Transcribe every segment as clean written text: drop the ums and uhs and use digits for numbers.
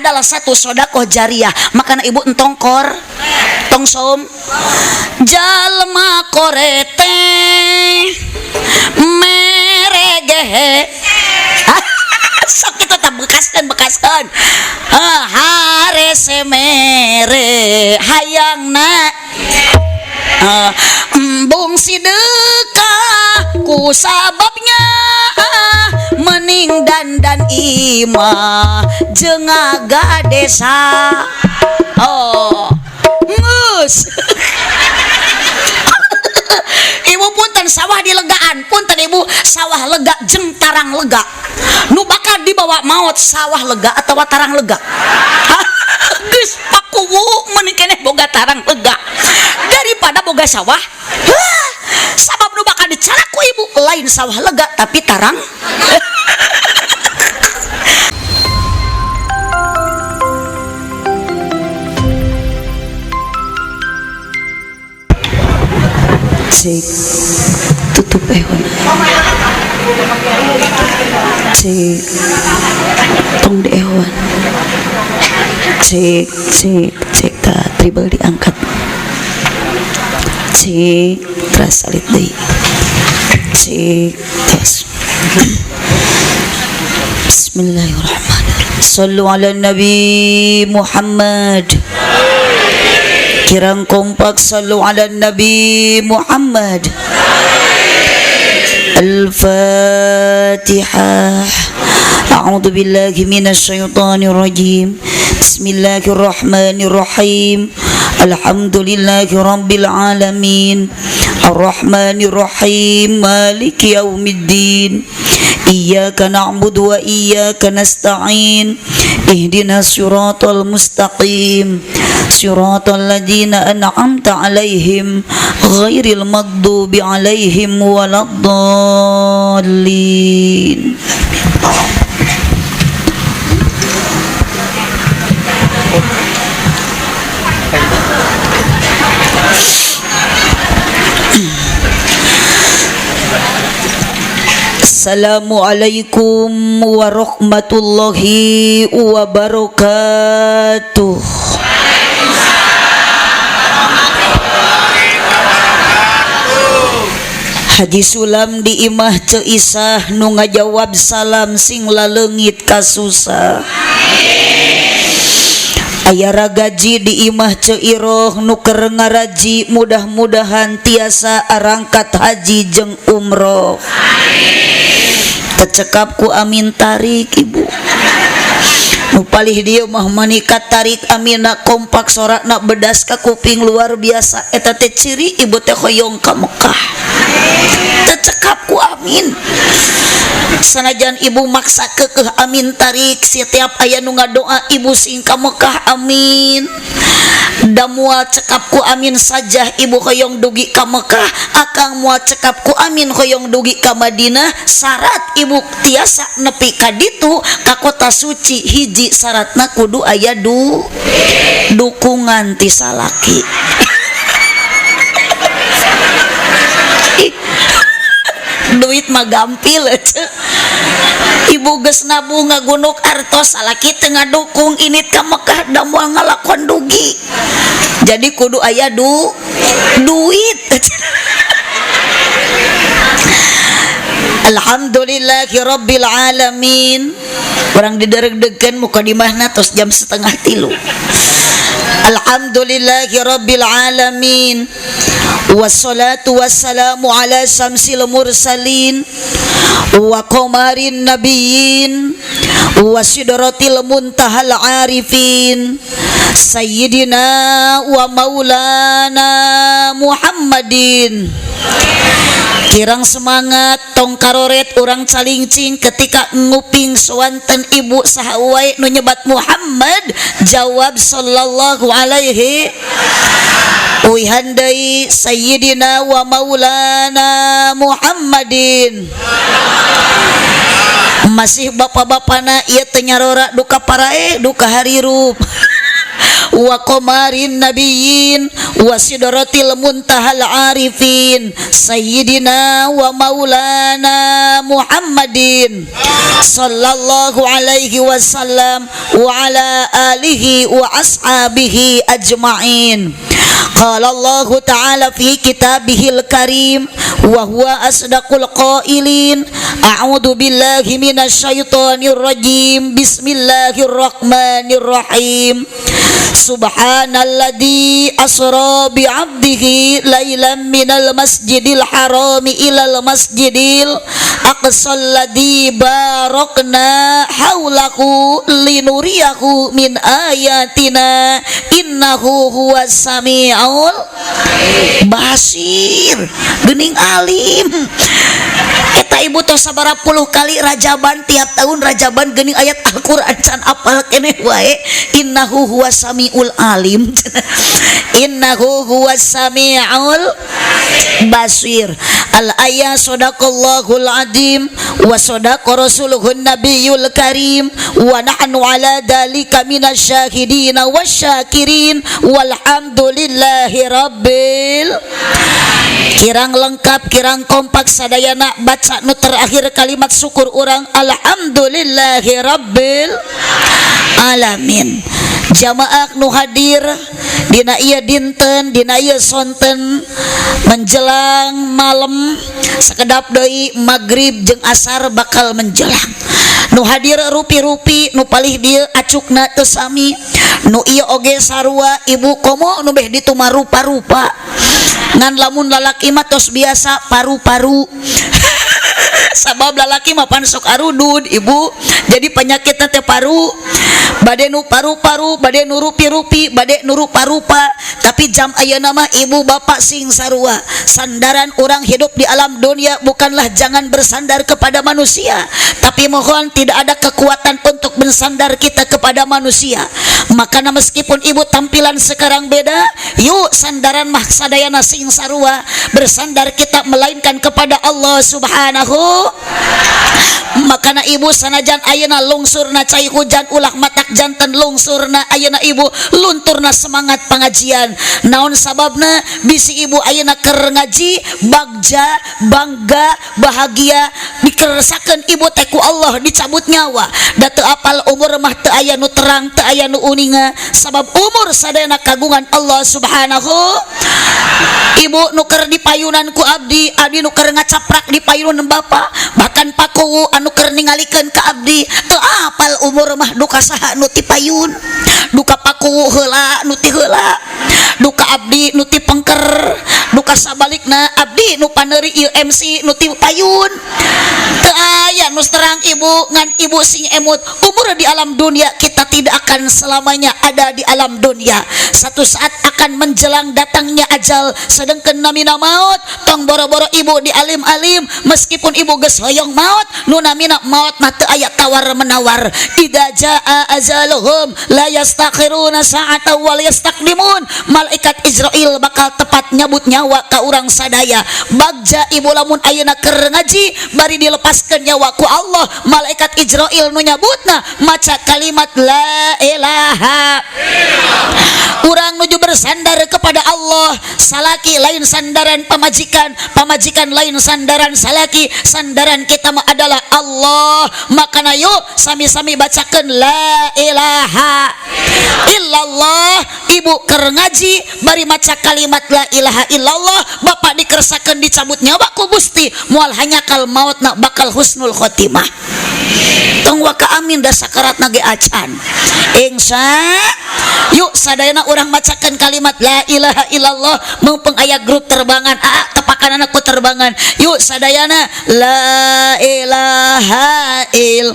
Adalah satu sodakoh jariah. Makana ibu entong kor tong som jalma korete meregehe. Sok itu tak bekaskan bekaskan harese mere hayangna embung sidekah ku sababnya mening dandan imah jeung ngagadesa. Oh ngeus. Ibu punten sawah di legaan, punten ibu sawah lega jeung tarang lega. Nu bakal dibawa maut sawah lega atau tarang lega? Geus pakuwu mending keneh boga tarang lega daripada boga sawah. Sabab nu bakal dicalak ku ibu lain sawah lega tapi tarang. Cek tutup ehon. Cek tong di ehon. Cek cek cek ta tribal diangkat. Cek teras alit deui. Cek tes. Bismillahirrahmanirrahim. Sallu ala Nabi Muhammad. Kirang kompak sallu ala Nabi Muhammad. Al-Fatihah. A'udzu billahi minasyaitonir rajim. Bismillahirrahmanirrahim. Alhamdulillahi rabbil alamin. Arrahmanir rahim. Maliki yaumiddin. Iyyaka na'budu wa iyyaka nasta'in. Ihdinas siratal mustaqim. Siratal ladzina an'amta 'alaihim ghairil maghdubi 'alaihim waladdallin. Assalamualaikum warahmatullahi wabarakatuh. Haji Sulam di imah Ceu Isah nu ngajawab salam sing laleungit kasusah. Aya ragaji di imah Ceu Iroh nu keur ngaraji mudah-mudahan tiasa arangkat haji jeung umroh. Tecekap ku amin tarik ibu. Nu palih dieu mah manikat tarik amina kompak sorakna bedas ka kuping luar biasa. Eta teh ciri ibu teh hoyong ka Mekah. Tecekap ku amin. Sanajan ibu maksa keukeuh amin tarik setiap aya nu ngadoa ibu sing ka Mekah amin. Da moal cekap ku amin saja ibu hoyong dugi ka Mekah, akang moal cekap ku amin hoyong dugi ka Madinah. Syarat ibu tiasa nepi ka ditu ka kota suci hiji syaratna kudu aya dukungan ti salaki. Duit mah gampil ce. Ibu geus nabung ngagunuk artos salaki teu ngadukung init ka Mekah da moal ngalakon dugi. Jadi kudu aya duit. Alhamdulillahi rabbil alamin. Urang didereg-degkeun muka di mahna tos jam 2:30. Alhamdulillahi rabbil alamin. Wassalatu wassalamu ala samsil mursalin wa qamarin nabiyyin wa sidratil muntahal arifin sayyidina wa maulana Muhammadin. Kirang semangat tong karoret urang calingcing ketika nguping sowanten ibu saha wae nu nyebat Muhammad jawab sallallahu alaihi. Uihan deui sayyidina wa maulana Muhammadin. Masih bapak-bapana ieu teh nyarora duka parae duka harirup. Wa qamarin nabiyyin wa sidratil muntahal arifin sayyidina wa maulana Muhammadin sallallahu alaihi wasallam wa ala alihi wa ashabihi ajma'in. Qala Allah Ta'ala fi kitabihil karim wa huwa asdaqul qailin, a'udzu billahi minasyaitonir rajim, bismillahirrahmanirrahim. Subhanalladzi asra bi 'abdihi lailan minal masjidil harami ilal masjidil aqsal ladzi barakna haulahu linuriyahu min ayatina innahu huwas samiul basir. Geuning alim eta ibu tos sabaraha puluh kali rajaban, tiap tahun rajaban, geuning ayat Al-Qur'an can apal keneh wae. Innahu huwas samiul alim, innahu huwas samiul basir. Al ayat. Sadaqallahul azim wa sadaqa rasuluhun nabiyul karim wa nahnu ala dalika minasyahidina wasyakirin walhamdulillahi rabbil. Kirang lengkap, kirang kompak, sadayana baca nu terakhir kalimat syukur urang, alhamdulillahi rabbil alamin. Jamaah nu hadir dina ieu dinten, dina ieu sonten menjelang malam, sakedap deui maghrib jeung asar bakal menjelang. Nu hadir rupi-rupi, nu palih dieu acukna teu sami, nu ieu oge sarua ibu, komo nu beh ditu mah rupa-rupa. Ngan lamun lalaki mah tos biasa paru-paru, sabab lalaki mah pan sok arudud ibu, jadi penyakitna teh paru. Bade nu paru-paru, bade nu rupi-rupi, bade nu rupa-rupa, tapi jam ayeuna mah ibu bapak sing sarua. Sandaran orang hidup di alam dunia bukanlah jangan bersandar kepada manusia, tapi mohon tidak ada kekuatan untuk bersandar kita kepada manusia. Makanya meskipun ibu tampilan sekarang beda, yuk sandaran mah sadayana sing sarua, bersandar kita melainkan kepada Allah Subhanahu. Makana ibu, sanajan ayeuna lungsurna cai hujan, ulah matak janten lungsurna ayeuna ibu lunturna semangat pengajian. Naon sababna? Bisi ibu ayeuna keur ngaji bagja, bangga, bahagia, dikersakeun ibu teh ku Allah dicabut nyawa. Da teu apal umur mah, teu aya nu terang, teu aya nu uninga, sabab umur sadayana kagungan Allah Subhanahu. Ibu nu keur dipayunan ku abdi, abdi nu keur ngacaprak di payunan bapak, bahkan pakuwu anu keur ningalikeun ka abdi, teu apal umur mah duka saha nu ti payun, duka pakuwu heula nu ti heula, duka abdi nu ti pengker, duka sabalikna abdi nu paneuri ieu MC nu ti payun. Teu aya nu terang ibu. Ngan ibu sing emut, umur di alam dunia kita tidak akan selamanya ada di alam dunia. Satu saat akan menjelang datangnya ajal, sedangkan namina maut tong boro-boro ibu di alim-alim. Meskipun ibu geus hoyong maut, nu namina maut mah teu aya tawar menawar. Idza jaa ajaluhum la yastakhiruna sa'atan wal yastaqdimun. Malaikat Izrail bakal tepat nyabut nyawa ka urang sadaya. Bagja ibu lamun ayeuna keur ngaji bari dilepaskeun nyawa ku Allah, malaikat Izrail nu nyabutna maca kalimat la ilaha. Urang nuju bersandar kepada Allah. Salaki lain sandaran pamajikan, pamajikan lain sandaran salaki, sandaran kita mah adalah Allah. Makana yuk sami-sami bacakan la ilaha illallah. Ibu keur ngaji bari maca kalimat la ilaha illallah, bapak dikersakeun dicabut nyawa ku Gusti, moal hanyakal maut nak bakal husnul khotimah. Tong waka amin, da sakarat ge acan. Insya yuk sadayana urang macakan kalimat la ilaha illallah. Mumpung aya grup terbangan, ah tepakan anakku terbangan, yuk sadayana la ilaha il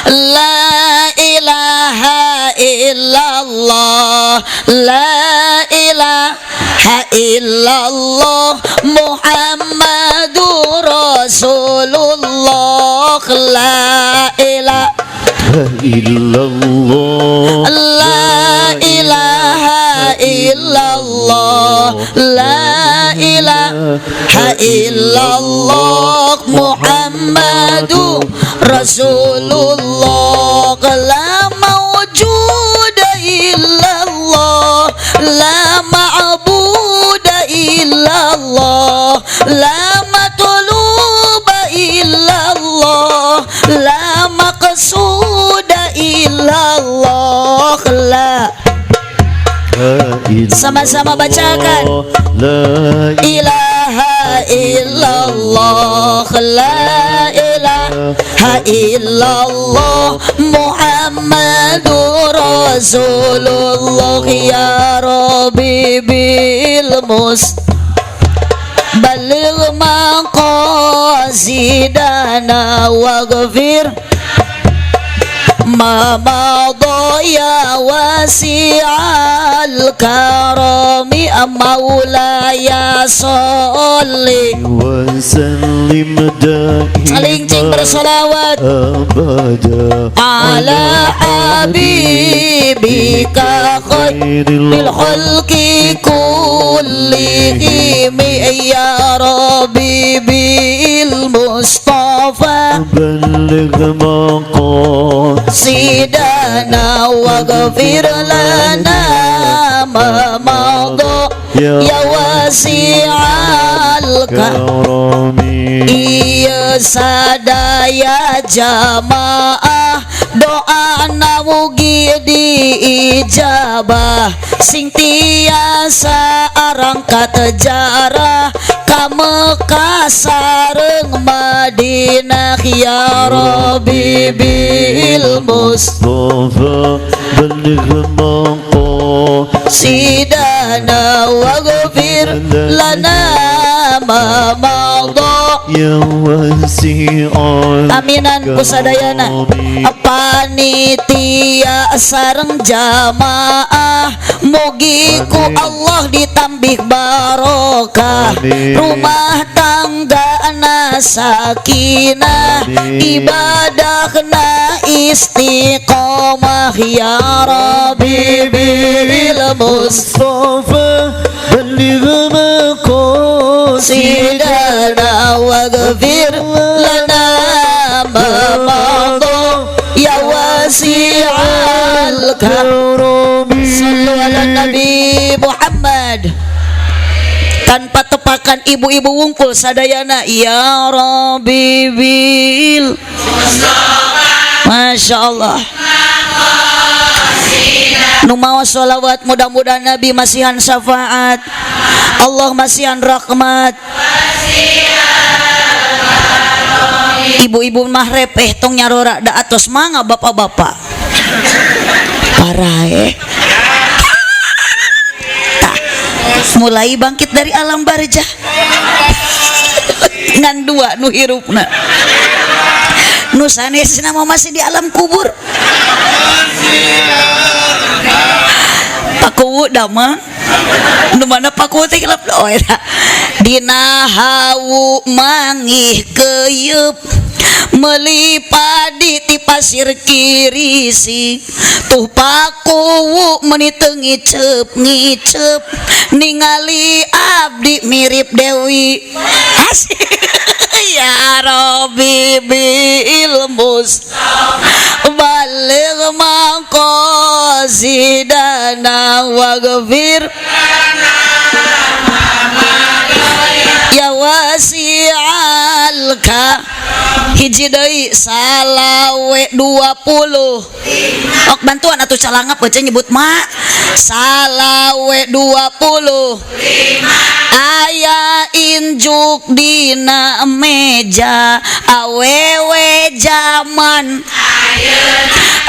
la ilaha illallah, la ilaha illallah, Muhammadur Rasulullah, la ilaha illallah. La ilaha illallah, la ilaha illallah, Muhammadu Rasulullah, la mawjuda illa illallah la. Sama-sama bacakan. La ilaha illallah la ilaha illallah Muhammadur Rasulullah ya Rabbi bil mus baligh maqasidana waghfir ma madha ya wasi'al karami maulaya sholli wa sallim saling cing daiman bersolawat abada ala habibika khairil khalqi kullihim ya rabbi bil mustafa balligh maqasidana waghfir lana ma madha ya wasi'al karami. Iya sadaya jamaah doa mugi diijabah sing tiasa arangkat jarah ka Mekah sareng Madinah ya Rabbi bil Mustafa balligh maqasidana waghfir lana ma madha ya wasi'al aminan kusadayana panitia sareng jamaah mugi ku Allah ditambih barokah rumah tangga na sakinah ibadahna istiqomah ya Rabbi bil Mustafa balligh maqasidana waghfir lana ma madha ya wasi'al karami. Sallu ala Nabi Muhammad. Tanpa tepakan ibu-ibu wungkul sadayana ya Rabbi bil Masya Allah. Nu maos sholawat mudah-mudahan Nabi masihan syafaat, Allah masihan rahmat. Ibu-ibu mah repeh tong nyarora da atos mangga bapak-bapak parah tah mulai bangkit dari alam barzah ngan dua nu hirupna nu sanesna mah masih di alam kubur. Pakuwu damang nu mana pakuwu teh kilap oh eta dina hawu mangih keyeup meuli padi ti pasir kirisi tuh pakuwu meuni teu ngiceup ngiceup ningali abdi mirip Dewi Asih. Ya Rabbi bil Mustafa baligh maqasidana waghfir ya wasi'al ka hiji deui salawe 20 ok bantuan atuh calangap baca nyebut ma salawe 20 aya injuk dina meja awewe jaman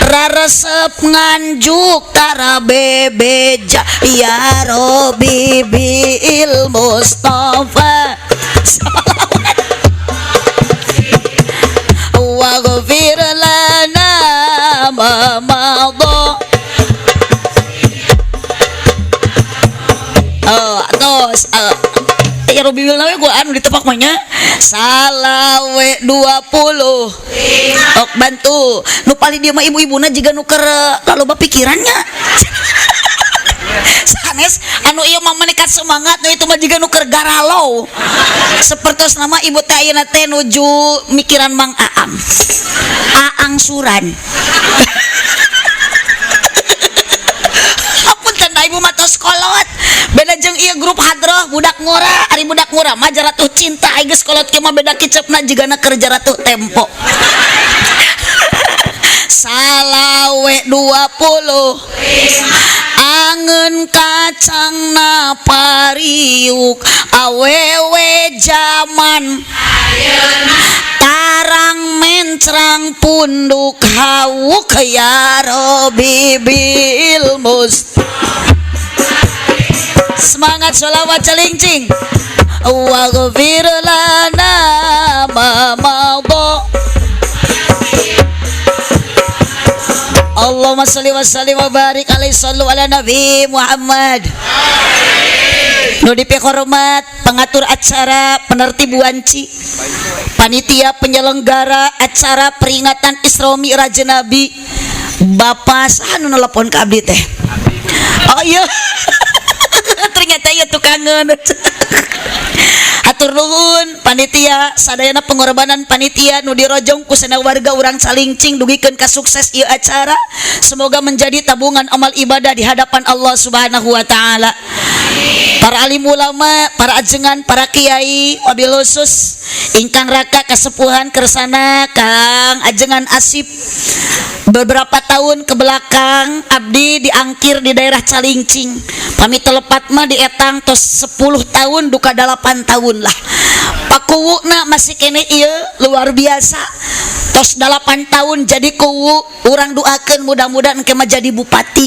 raresep nganjuk tara bebeja ya Rabbi bil Mustafa salawat waghfir lana ma madha. Oh, atos ya Rabbi bil nawe gua anu ditepak mah nya salawe 20 ok bantu nu paling dia mah ibu-ibuna jiga nu keur laloba pikirannya sanes anu ieu mah menekat semangat nu itu mah jiga nu keur garalau sapertos nama ibu teh ayeuna teh nuju mikiran Mang Aang Aang Suran. Apunten da ibu mah tos kolot beda jeung ieu grup hadroh budak ngora ari budak ngora mah jaratuh cinta ai geus kolot kieu mah beda kicepna jigana keur jaratuh tempo. Salawe sampai 20 angen kacang na pariuk awewe zaman tarang mencrang punduk hawuk ya Robi bil must. Semangat sholawat calingcing. Waghfir lana ma madha. Allahumma sholli wa sallim wa barik alaihi sallu ala Nabi Muhammad. Nu dipihormat pengatur acara, penertib wanci, panitia penyelenggara acara peringatan Isra Mi'raj Nabi, Bapak saha nu nelpon ka abdi teh? Oh iya. Ternyata ieu tukangeun. Hatur nuhun panitia sadayana pengorbanan panitia nu dirojong ku sana warga urang Calingcing dugikeun ka sukses ieu acara. Semoga menjadi tabungan amal ibadah di hadapan Allah Subhanahu wa taala. Para alim ulama, para ajengan, para kiai, wabil khusus ingkang raka kasepuhan kersana Kang Ajengan Asip. Beberapa tahun ke belakang abdi diangkir di daerah Calingcing. Pami telepat mah dietang tos 10 tahun duka 8 tahun lah. Pakuwuna masih kene ieu luar biasa. Tos 8 tahun jadi kuwu, urang doakeun mudah-mudahan engke mah jadi bupati.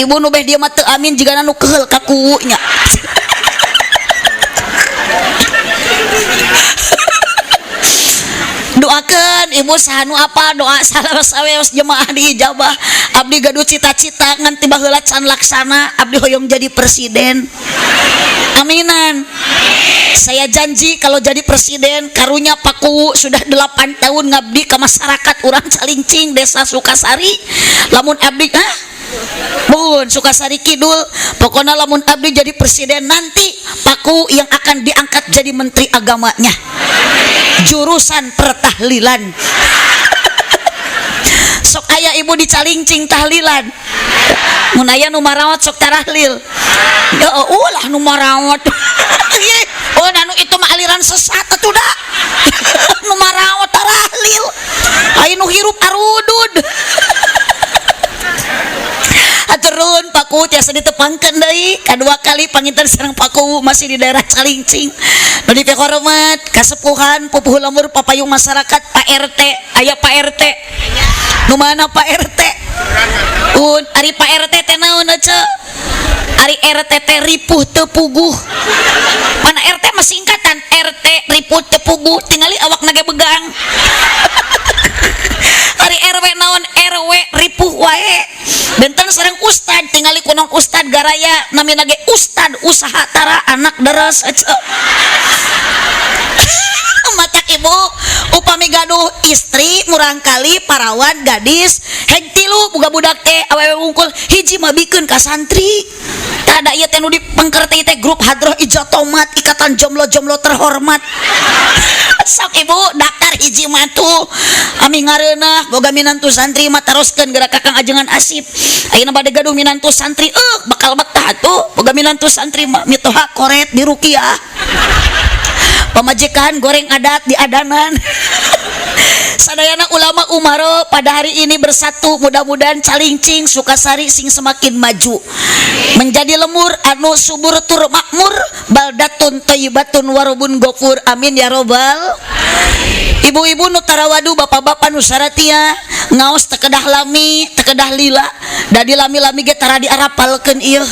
Ibu nu beh dia mah teu amin jigana nu keheul ka kuwunya. Doakan ibu sahanu apa doa salah saweos jemaah diijabah. Abdi gaduh cita-cita ngan tiba heula can laksana, abdi hoyong jadi presiden. Aminan. Saya janji kalau jadi presiden karunya Pakuwu sudah 8 tahun ngabdi ke masyarakat urang Calingcing desa Sukasari. Lamun abdi Bun Sukasari Kidul, pokoknya lamun abdi jadi presiden nanti Paku yang akan diangkat jadi menteri agamanya, jurusan pertahlilan. Sok aya ibu di Calingcing tahlilan, mun aya nu marawat sok tarahlil. Ya ulah nu marawat. Oh nanu itu mah aliran sesat atuh da. Nu marawat tarahlil, aya nu hirup arudud. Aturun Paku tiasa ditepangkeun deui kadua kali panginten sareng Paku masih di daerah Calingcing. Nu dipihormat kasepuhan pupuh lembur papayung masyarakat Pak RT, aya Pak RT. Nu mana Pak RT? Un ari Pak RT teh naon ece? Ari RT teh ripuh teu puguh. Mana RT mah singkatan RT ripuh teu puguh, tingali awakna ge begang. Ari RW naon? RW ripuh wae. Benten sareng ustad tingali kunaon ustad garaya namina ge ustad usaha tara anak deras ece. Matak ibu upami gaduh istri murangkali parawan gadis heg tilu boga budak teh awewe wungkul hiji mah bikeun ka santri. Tada ieu teh nu dipengker teh grup hadroh ijo tomat ikatan jomblo-jomblo terhormat. Sok ibu daftar hiji mah tuh ami ngareunah boga minantu santri mah taroskeun geura ka Kang Ajengan Asip. Ayeuna bade gaduh minantu santri bakal betah atuh boga minantu santri mah mitoha koret di rukiah. Pamajikan goreng adat di adanan. Sadayana ulama umaro pada hari ini bersatu, mudah-mudahan Calingcing Sukasari sing semakin maju menjadi lemur anu subur tur makmur baldatun thayyibatun warubun gofur, amin ya robbal. Ibu-ibu nu tarawadu, bapak-bapak nu saratia ngaos tekedah lami tekedah lila dadi lami-lami ge tara diarapalkeun ieu.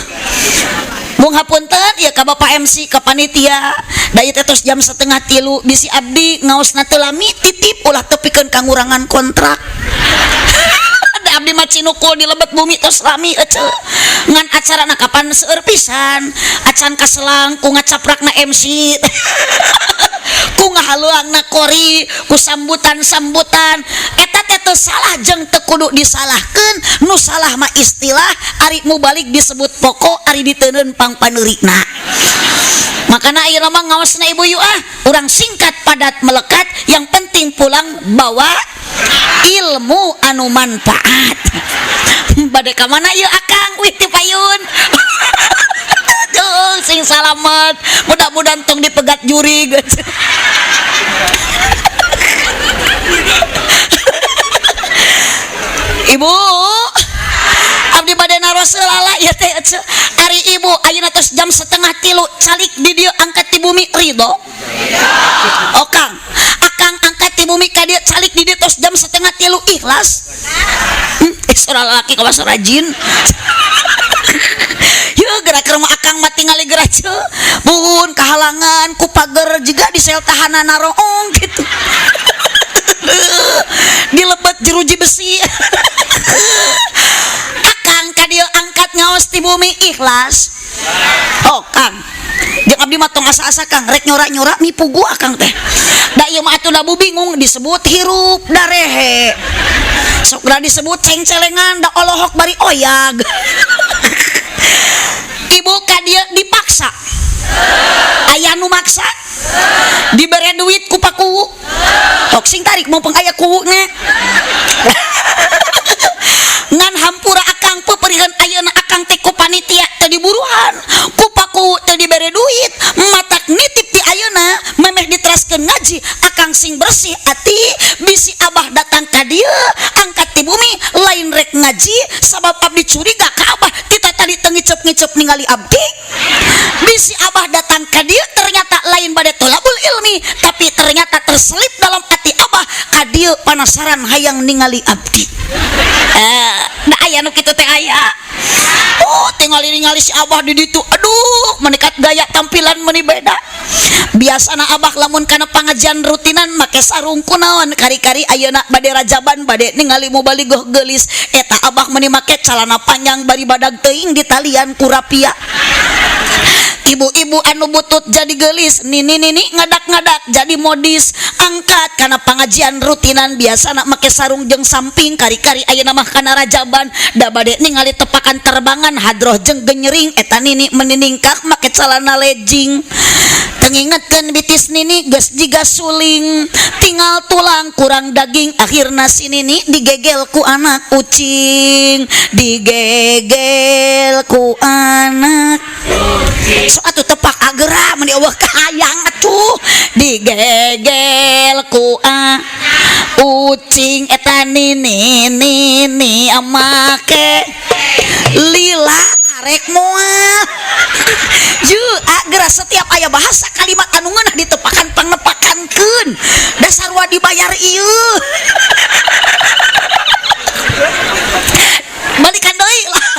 Mung hapunten ieu ka Bapak MC ka panitia da ieu teh tos jam 2:30 bisi abdi ngaosna teu lami titip ulah tepikeun kangurangan kontrak. Da abdi mah cinukul di lebet bumi tos lami ece. Ngan acarana kapan seueur pisan acan kaselang ku ngacaprakna MC. Ku ngahaluangna kori ku sambutan-sambutan eta teh teu salah jeung teu kudu disalahkeun, nu salah mah istilah ari mubalik disebut pokok ari diteundeun pangpaneurina. Makana ayeuna mah ngaosna ibu yu ah urang singkat padat melekat yang penting pulang bawa ilmu anu manfaat. Bade ka mana ieu akang wih ti payun. Aduh, sing salamet mudah-mudahan tong dipegat jurig. Ibu, abdi bade naros lala ya teh. Ece, ari ibu ayeuna tos jam 2.30 calik di dieu angkat di bumi, ridho? Oh Kang, akang angkat di bumi ka dieu, calik di dieu tos jam 2.30, ikhlas? Eh, suara laki kawas suara jin. Yeuh, gerak ke rumah akang mah tingali gerak ce bun kahalangan ku pager juga di sel tahanan naroong gitu, dilebet jeruji besi. Akang ka dieu angkat ngaos di bumi, ikhlas? Oh Kang, jeung abdi mah tong asa-asa Kang, rek nyora-nyora mipugu akang teh da ieu mah atuh labu bingung. Disebut hirup darehe, sok da disebut cengcelengan da olohok bari oyag. Ibu ka dieu dipaksa? Aya nu maksa? Dibere duit ku pakuwu? Hok sing tarik mumpung aya kuwuna. Ngan hampura akang, peperihan ayeuna akang teh ku panitia teu diburuhan, ku pakuwu teu dibere duit, matak nitip ti ayeuna memeh diteraskeun ngaji akang sing bersih ati. Bisi abah datang ka dieu angkat ti bumi lain rek ngaji, sabab abdi curiga ka abah kita tadi teu ngicep-ngicep ningali abdi. Bisi abah datang ka dieu ternyata lain bade tolabul ilmi, tapi ternyata terselip dalam hati abah ka dieu panasaran hayang ningali abdi. Eh, da aya nu kitu teh aya. Oh, tingali ningali si abah di ditu, aduh, menikat gaya tampilan meni beda. Biasana abah lamun kana pangajian rutinan make sarung, kunaon kari-kari ayeuna bade rajaban, bade ningali mubalighah geulis eta abah meni make calana panjang bari badag teuing ditalian ku rapia. Ibu-ibu anu butut jadi gelis, nini nini ngadak-ngadak jadi modis. Angkat karena pengajian rutinan biasa nak make sarung jeung samping, kari-kari ayeuna mah kana rajaban da bade ningali tepakan terbangan hadroh jeung genyering eta nini meniningkak make celana legging. Tengingetkeun bitis nini geus jiga suling, tinggal tulang kurang daging. Akhirna si nini digegel ku anak kucing, digegel ku anak. So atuh tepak agera meni eueuh kahayang atuh. Digegel ku a ucing eta nini nini make lila arek moal ju agera. Setiap aya bahasa kalimat anu ngeunah ditepakan, pangnepakankeun dasar wa dibayar ieu. Balikan deui lah,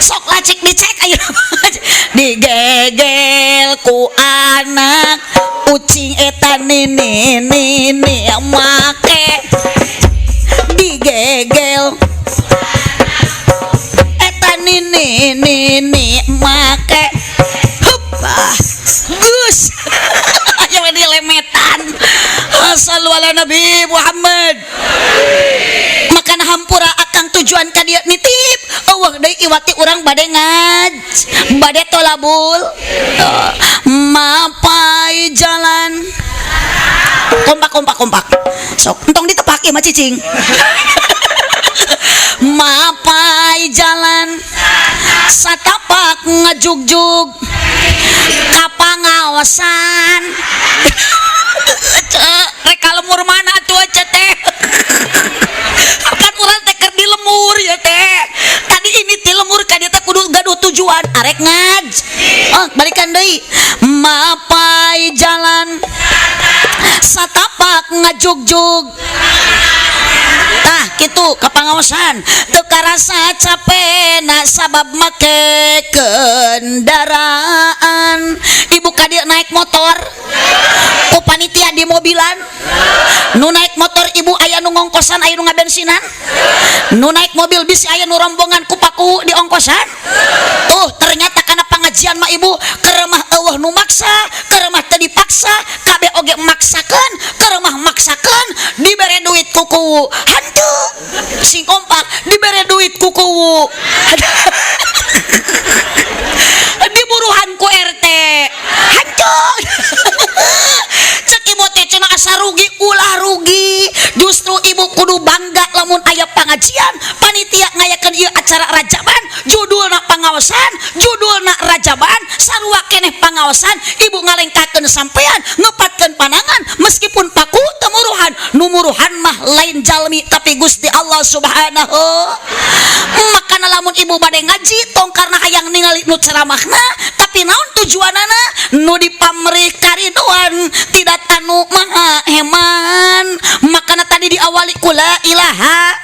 sok lah cek dicek ayo. Digegel ku anak ucing eta nini nini make digegel eta nini nini make hup ah geus aya di lemetan. Sallu ala Nabi Muhammad. Makan hampura akang, tujuan ka dieu nitip eueuh deui iwati urang bade ngaj bade tolabul. Mapai jalan kompak kompak kompak, sok entong ditepak ieu mah cicing. Mapai jalan satapak ngajugjug ka pangaosan. Rek ka lemur mana tuh aja teh? Kan urang teh keur di lemur ya teh tadi. Ini ti lemur ka dieu teh kudu gaduh tujuan arek ngaj. Oh, balikan deui. Mapai jalan satapak ngajugjug tah kitu ka pangaosan teu karasa capena sabab make kendaraan. Ibu ka dieu naik motor, ku panitia di mobilan. Nu naik motor ibu aya nu ngongkosan, aya nu ngabensinan. Nu naik mobil bisi aya nu rombongan ku paku di ongkosan. Tuh, ternyata karena pengajian mah ibu keremah eueuh nu maksa, keremah teu dipaksa, kabeh oge maksakeun, keremah maksakeun. Dibere duit ku kuwu hantu? Sing kompak, dibere duit ku kuwu? Diburuhan ku RT? Hantu. Cek ibu teh cenah asa rugi. Ulah rugi, justru ibu kudu bangga lamun aya pengajian, panitia ngayakeun ieu acara rajaban judulna. pangaosan judulna Rajaban sarua keneh pangaosan ibu ngalengkakeun sampean ngepatkeun panangan meskipun paku teu muruhan, nu muruhan mah lain jalmi tapi Gusti Allah Subhanahu. Makana lamun ibu bade ngaji tong karena hayang ningali nu ceramahna, tapi naon tujuanana nu dipamrih karidoan ti Dat anu maha heman. Makana tadi diawali ku la ilaha,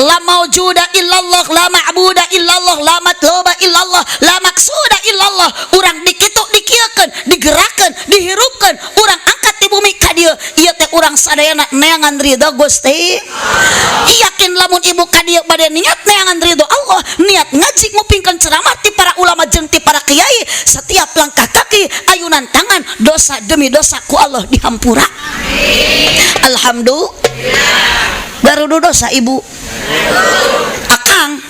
la maujuda illallah, la ma'buda illallah, la matluba illallah, la maksuda illallah. Urang dikitu dikieukeun, digerakkeun, dihirupkeun, urang angkat di bumi ka dieu ieu teh urang sadayana neangan ridho Gusti. Yakin lamun ibu ka dieu bade niat neangan ridho Allah, niat ngaji ngupingkeun ceramah ti para ulama jeung ti para kiai, setiap langkah kaki, ayunan tangan, dosa demi dosa ku Allah dihampura. Alhamdulillah. Garudu dosa ibu akang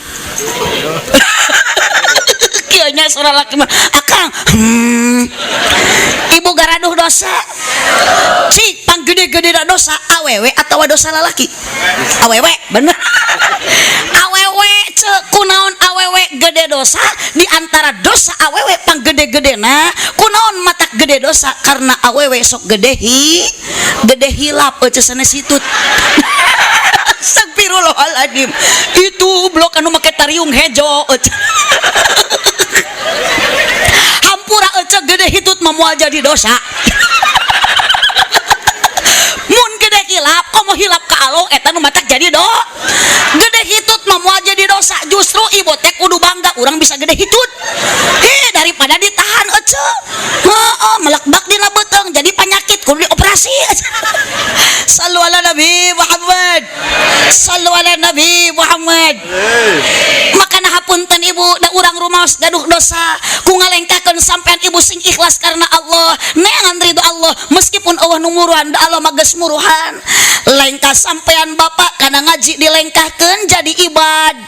kieu nya suara laki mah akang. Ibu garaduh dosa cik panggede-gede dosa awewe atau dosa lalaki? Awewe, bener, awewe. Cek kunaon awewe gede dosa? Di antara dosa awewe panggede-gede na kunaon matak gede dosa? Karena awewe sok gede hi gede hilap euceu sanes hitut. Astagfirullahaladzim, itu blok anu make tariung hejo. Hampura ece, gede hitut mah moal jadi dosa. Mun gede hilap, komo hilap ka alo, eta nu matak jadi do gede hitut mah moal jadi dosa. Justru ibu teh kudu bangga urang bisa gede hitut. Eh, daripada ditahan ece, heeh, melekbak dina beuteung jadi penyakit kudu dioperasi. Sallu ala Nabi Muhammad, sallu ala Nabi Muhammad. Makana hapunten ibu, da urang rumaos gaduh dosa ku ngalengkakeun sampean ibu sing ikhlas karena Allah, neangan ridho Allah meskipun Allah nu muruhan, da Allah mah geus muruhan. Lengkah sampean bapak kana ngaji dilengkahkeun jadi ibad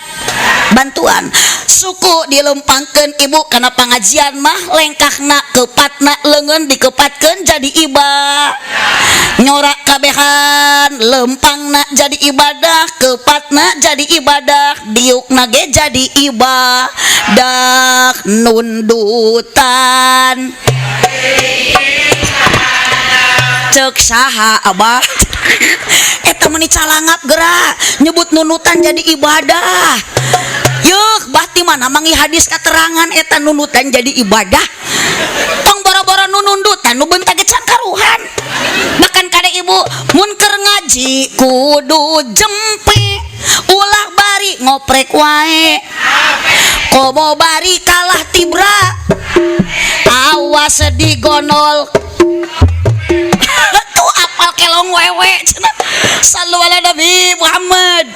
bantuan suku dilempangkeun ibu kana pengajian mah lengkahna kepatna leungeun dikepatkeun jadi ibad nyorak kabehan, lempangna jadi ibadah, kepatna jadi ibadah, diukna ge jadi ibadah. Nundutan cek saha abah eta meni calangap gerak nyebut nunutan jadi ibadah. Yuk bah, ti mana mangi hadis keterangan eta nunutan jadi ibadah? Tong boro-boro nunundutan, nu beunta ge can karuhan. Bahkan kade ibu mun keur ngaji kudu jempe, ulah bari ngoprek wae, komo bari kalah tibra, awas digonol tuh apal kelong wewe cenah. Sallu ala Nabi Muhammad.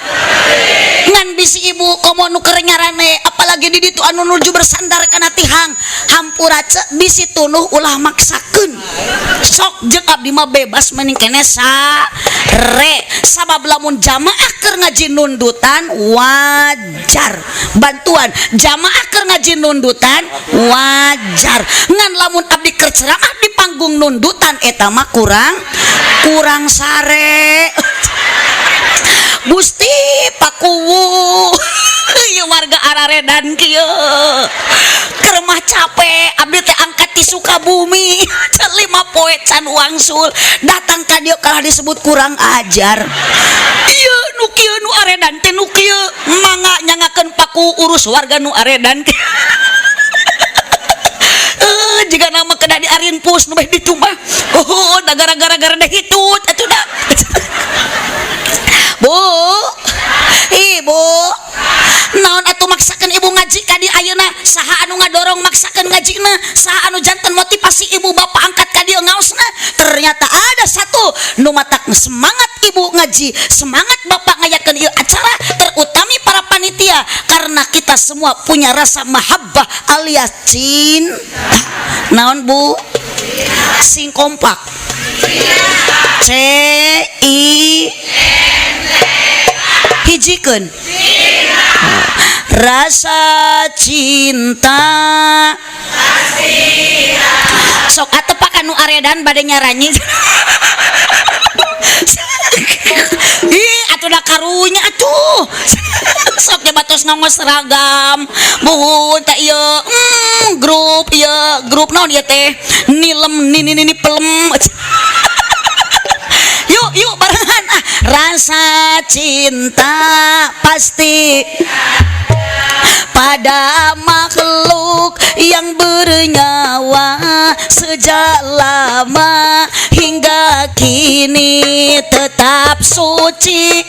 Ngan bisi ibu komo nu keur nyarane, apalagi di ditu anu nuju bersandar kana tihang, hampura ce, bisi tunuh ulah maksakeun. Sok jeung abdi mah bebas mending kene sare, sabab lamun jamaah keur ngaji nundutan wajar, bantuan jamaah keur ngaji nundutan wajar, ngan lamun abdi keur ceramah di panggung nundutan eta mah kurang kurang sare. Gusti Pakuwu, ieu warga araredan kieu keur mah capek abdi teh angkat ti Sukabumi 5 poe can wangsul datang ka dieu kalah disebut kurang ajar. Ieu nu kieu nu aredan teh nu kieu, mangga nyangakeun paku urus warga nu aredan. Eh, jika nama kena di arinpus nu beh ditu mah, oh da gara-gara gara hitut atuh da. Bu, ibu, naon atuh maksakeun ibu ngaji ka dieu ayeuna? Saha anu ngadorong maksakeun ngajina? Saha anu janten motivasi ibu bapak angkat ka dieu ngaosna? Ternyata ada satu nu matak semangat ibu ngaji, semangat bapak ngayakeun ieu acara, terutami para panitia, karena kita semua punya rasa mahabbah alias cinta. Naon bu, sing kompak. C I hijikeun rasa cinta. Sok atuh pak anu aredan bade nyaranyi. Ih, atuh da karunya atuh. Sok nya. tos nganggo seragam. Muhun ta ieu, grup ieu, grup naon ieu teh? Nilem nini nini pelem. Yuk, yuk barengan ah. Rasa cinta pasti pada makhluk yang bernyawa, sejak lama hingga kini tetap suci,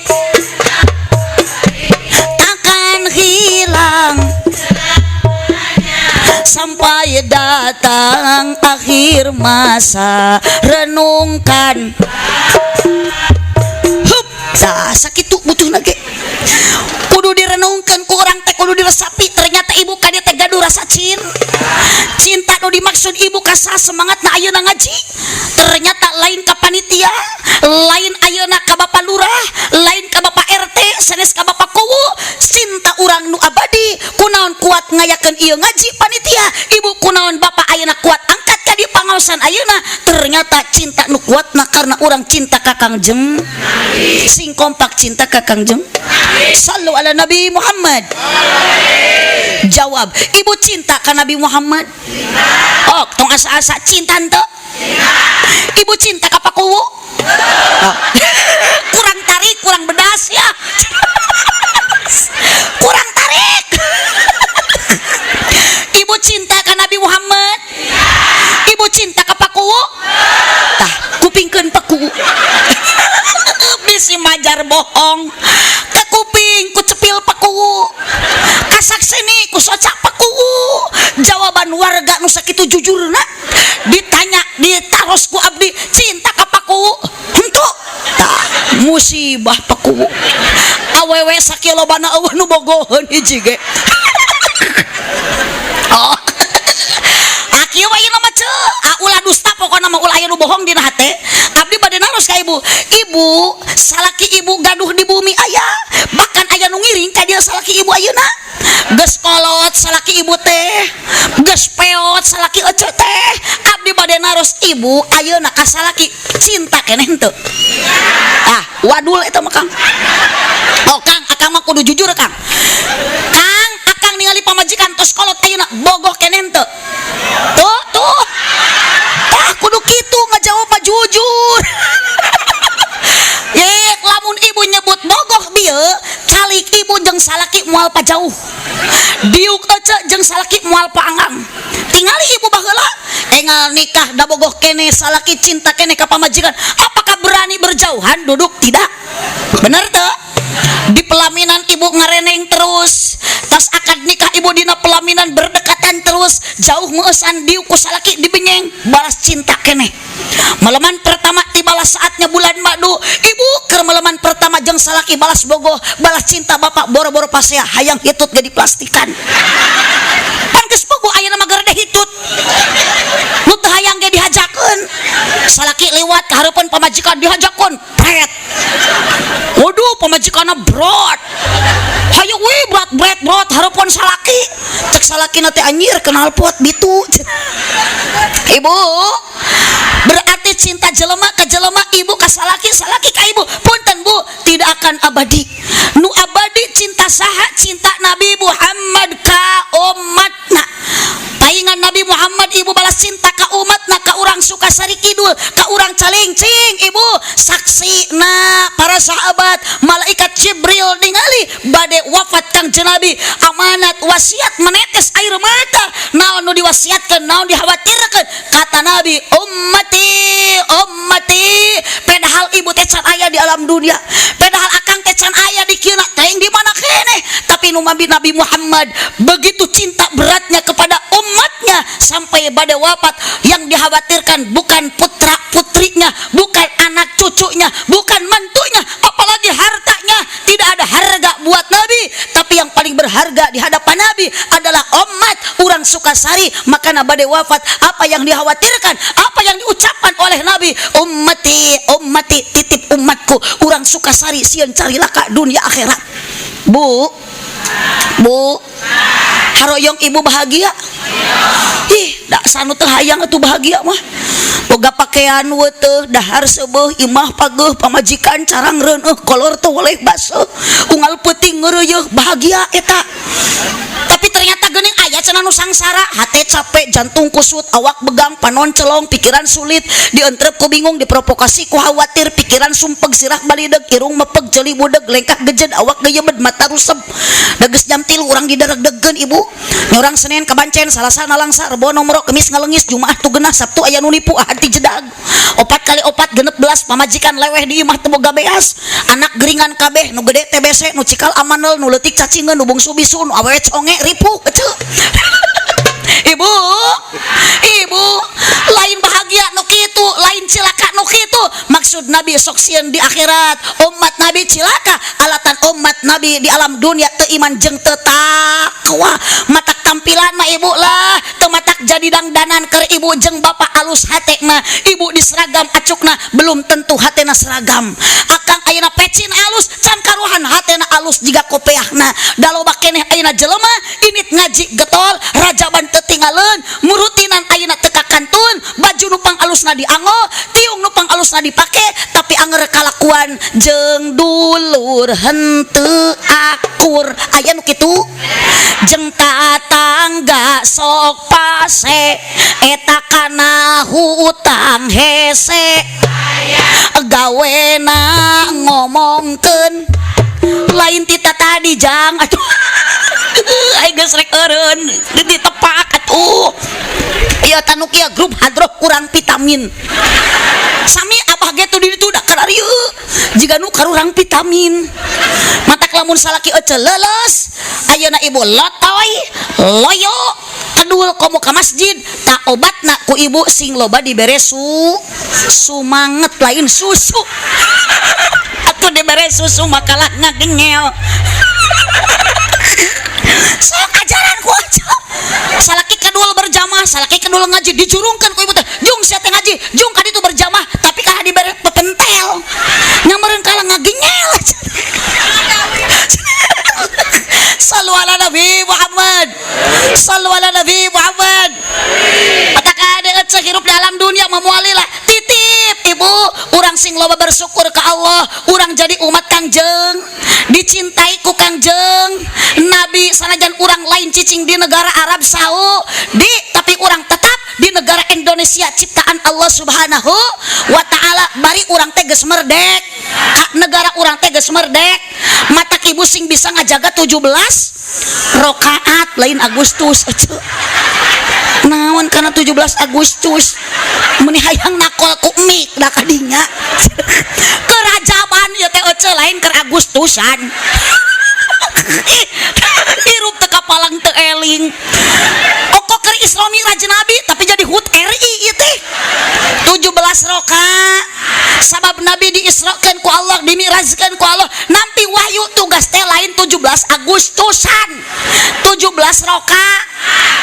takkan hilang sampai datang akhir masa. Renungkan. Hup, tah sakitu butuhna ge. Kudu direnungkan ku urang teh, kudu diresapi. Ternyata ibu ka dieu teh gaduh rasa cinta. Cinta nu dimaksud ibu ka saha semangatna ayeuna ngaji? Ternyata lain ka panitia, lain ayeuna ka Bapak Lurah, lain ka Bapak RT, sanes ka Bapak Kuwu. Cinta urang nu abadi, kunaon kuat ngayakeun ieu ngaji panitia, ibu kunaon bapak ayeuna kuat angkat ka di pangaosan ayeuna? Ternyata cinta nu kuatna karena urang cinta ka Kangjeng. Sing kompak, cinta ka Kangjeng. Sallu ala Nabi Muhammad. Jawab, ibu cinta ka Nabi Muhammad? Oh, tong asa-asa, cinta henteu? Ibu cinta ka Pak Kuwu? Oh. Kurang tarik, kurang bedas ya, kurang tarik. Ibu cinta ka Nabi Muhammad? Ibu cinta ka Pak Kuwu? Tah, kupingkeun Pak Kuwu, bisi majar bohong. Ke kuping ku cepil Pak Kuwu, kasakseni ku soca Pak Kuwu. Jawaban warga nu sakitu jujurna, ditanya, ditaros ku abdi, cinta ka Pak Kuwu henteu? Tah, musibah Pak Kuwu. Awewe sakieu lobana, euweuh nu bogoheun hiji ge. Oh. Ah, kieu we ieu mah ceu. Ah, ulah dusta pokona mah, ulah aya nu bohong dina hate. Abdi bade naros ka ibu. Ibu, salaki ibu gaduh di bumi aya, bahkan aya nu ngiring ka dieu salaki ibu ayeuna. Geus kolot salaki ibu teh, geus peot salaki ece teh. Abdi bade naros ibu ayeuna ka salaki, cinta keneh henteu? Ah, wadul eta mah, Kang. Oh, Kang, akang mah kudu jujur, Kang. Kang, akang ningali pamajikan tos kolot ayeuna, bogoh keneh henteu? Tuh, tuh. Tah, kudu kitu ngajawab mah jujur. Ye, lamun ibu nyebut bogoh bieu, calik ibu jeung salaki moal pajauh. Diuk ece jeung salaki moal paanggang. Tingali ibu baheula, engal nikah da bogoh kene salaki, cinta kene ka pamajikan. Apakah berani berjauhan duduk? Tidak. Bener teu? Di pelaminan ibu ngareneng terus. Tas akad nikah ibu dina pelaminan berdekatan terus, jauh meusan diuk ku salaki dibenyeng, balas cinta kene. Maleman pertama, tibalah saatnya bulan madu. Ibu keur maleman pertama jeung salaki, balas bogoh, balas cinta bapak boro-boro pasea, hayang hitut ge diplastikan. Pan geus bogoh ayeuna mah geredeh hitut. Nu teu hayang ge dihajakeun. Salaki lewat ka hareupeun pamajikan, dihajakeun, pret. Waduh, pamajikanna brot. Hayu we brot brot brot hareupeun salaki. Cek salakina teh, "Anjir, knalpot bitu." Ibu, berarti cinta jelema ke jelema, ibu ka salaki, salaki ka ibu, punten Bu, tidak akan abadi. Nu abadi cinta saha? Cinta Nabi Muhammad ka umatna. Paingan Nabi Muhammad, ibu balas cinta ka umatna, ka urang Sukasari Kidul, ka urang Calingcing. Ibu, saksi na para sahabat, malaikat Jibril ningali bade wafat Kangjeng Nabi, amanat wasiat, menetes air mata. Naon nu diwasiatkeun, naon dikhawatirkeun? Kata Nabi, "Ummati, ummati." Padahal ibu teh can aya di alam dunia, padahal akang teh can aya di kieu teh, di mana keneh, tapi nu Nabi, Nabi Muhammad begitu cinta beratnya kepada umatnya sampai pada wafat, yang dikhawatirkan bukan putra putrinya, bukan anak cucunya, bukan mantunya, apalagi hartanya. Tidak ada harga buat Nabi, tapi yang paling berharga di hadapan Nabi adalah umat orang Sukasari. Maka bade wafat, apa yang dikhawatirkan, apa yang diucapkan oleh Nabi? "Ummati, ummati," titip umatku orang Sukasari sieun carilaka dunia akhirat. Bu, bu, haroyong ibu bahagia? Ih. Da sanu teu hayang atuh bahagia mah. Boga pakaian weteh, dahar seubeuh, imah pageuh, pamajikan carang reuneuh, kolor teu weleh baseuh, unggal peuting ngeureuyeuh, bahagia eta. Tapi ternyata geuning aya cenah nu sangsara, hate capek, jantung kusut, awak begang, panon celong, pikiran sulit, dientrep ku bingung, diprovokasi ku khawatir, pikiran sumpeg, sirah balideg, irung mepeg, ceuli budeg, lengkah gejed, awak geyebed, mata rusep. Da geus jam 3 urang dideregdegkeun ibu. Nyorang Senin kabancen, Salasa nalangsa, Rebo nomro, Kemis ngalengis, Jumaah tu genah, Sabtu aya nu nipu, Ahad ti jedag. 4 kali 4 16, pamajikan leweh di imah teu boga beas, anak geringan kabeh, nu gede TBC, nu cikal amanel, nu leutik cacingeun, nu bungsu bisu, nu awewe conge ripuh eceu. Ibu, ibu, lain bahagia nu kitu, lain cilaka nu kitu. Maksud Nabi sok sieun di akhirat, umat Nabi cilaka, alatan umat Nabi di alam dunia teu iman jeung teu takwa. Matak tampilan mah ibu lah, teu matak jadi dangdanan keur ibu jeung bapak alus hatena. Ibu di seragam acukna, belum tentu hatena seragam. Akang ayeuna pecin alus, can karuhan hatena alus jiga kopeahna. Da loba keneh ayeuna jelema init ngaji getol, rajaban teu tingaleun, murutinan ayeuna teu kakantun, baju nu pang alusna dianggo, tiung nu pang alusna dipake, tapi anger kalakuan jeung dulur henteu akur. Aya nu kitu? Jeung tatangga sok pase, eta kana hutang hese, gawena ngomongkeun lain tita tadi jang. Aduh, ai geus rek eureun ditepak atuh. Ieu tanuk ieu grup hadroh kurang vitamin. Sami abah ge tuh di ditu da kararieu jiga nu karurang vitamin. Matak lamun salaki ece leuleus, ayeuna ibu lotoy loyo kedul komo ka masjid, tak obatna ku ibu sing loba dibere sumanget, lain susu atuh. Dibere susu makalah ngagengel. Sok ajaran ku aja, salaki kedul berjamaah, salaki kedul ngaji, dicurungkan ku ibu teh, jung sia teh ngaji, jung ka ditu berjamaah, tapi kalah dibere pepentel nyameureun kalah ngagengel. Sallu ala Nabi Muhammad, sallu ala Nabi Muhammad. Matak ade ece hirup dalam dunia memualilah titip ibu, urang sing loba bersyukur ke Allah, urang jadi umat Kangjeng, dicintai ku Kangjeng Nabi. Sanajan urang lain cicing di negara Arab Saudi, tapi urang tetap di negara Indonesia ciptaan Allah Subhanahu wa Ta'ala. Bari urang teh geus merdek, negara urang teh geus merdek. Matak ibu sing bisa ngajaga 17 rokaat, lain Agustus ece. Naon karena 17 Agustus meni hayang nakol ku mik da kadinya kerajaban ya teh ece, lain keur Agustusan. Hirup teu kapalang teu eling oko keur Isra Mi'raj Nabi, tapi jadi HUT RI ieu teh. 17 rokaat sabab Nabi diisrokeun ku Allah, dimi'rajkeun ku Allah, nampi wahyu. Tugas teh lain 17 Agustusan, 17 rokaat.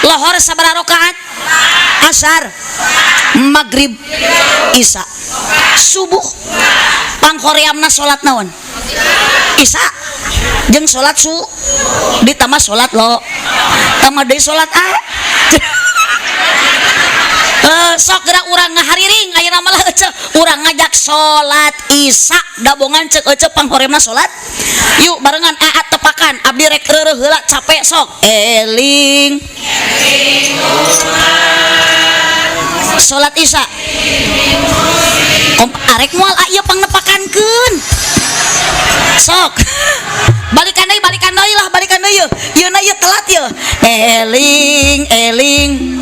Lohor sabaraha rokaat? Asar, maghrib, isya, subuh. Panghoreamna salat naon? Isya jeung salat su, ditambah salat lo, tambah deui salat a. Sok gerak urang ngahariring ayeuna malah ece urang ngajak salat isya dabongan. Cek ece panghoreamna salat yuk barengan aa tepakan, abdi rek reureuh heula, capek. Sok eling salat isya. Kom arek moal ieu pangnepakankeun. Sok balikan deui, balikan deui lah, balikan deui. Ieu na ieu telat ieu. Eling eling.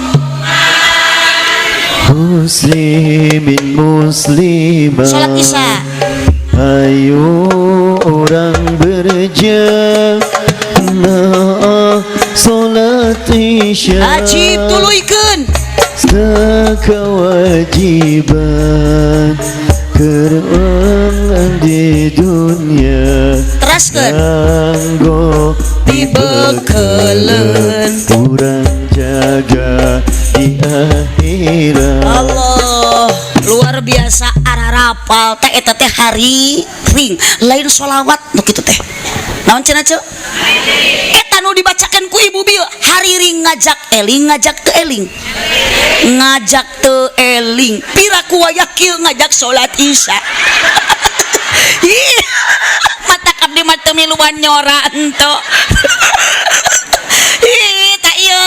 Muslimin muslimat. Salat isya. Ayo orang berjamaah salat isya. Ajib tuluykeun. Kewajiban keruangan di dunia. Teraskeun. Kanggo dibekeleun. Kurang jaga di akhirat. Allah, luar biasa, ararapal teh eta teh hari ring, lain sholawat nu kitu teh. Naon cenah, Ceu? Eta nu dibacakeun ku ibu bieu, hariring ngajak eling, ngajak teu eling, ngajak teu eling. Piraku wayah kieu ngajak salat Isya. Ih, matak abdi mah teu miluan nyora ento. Ih, tak ieu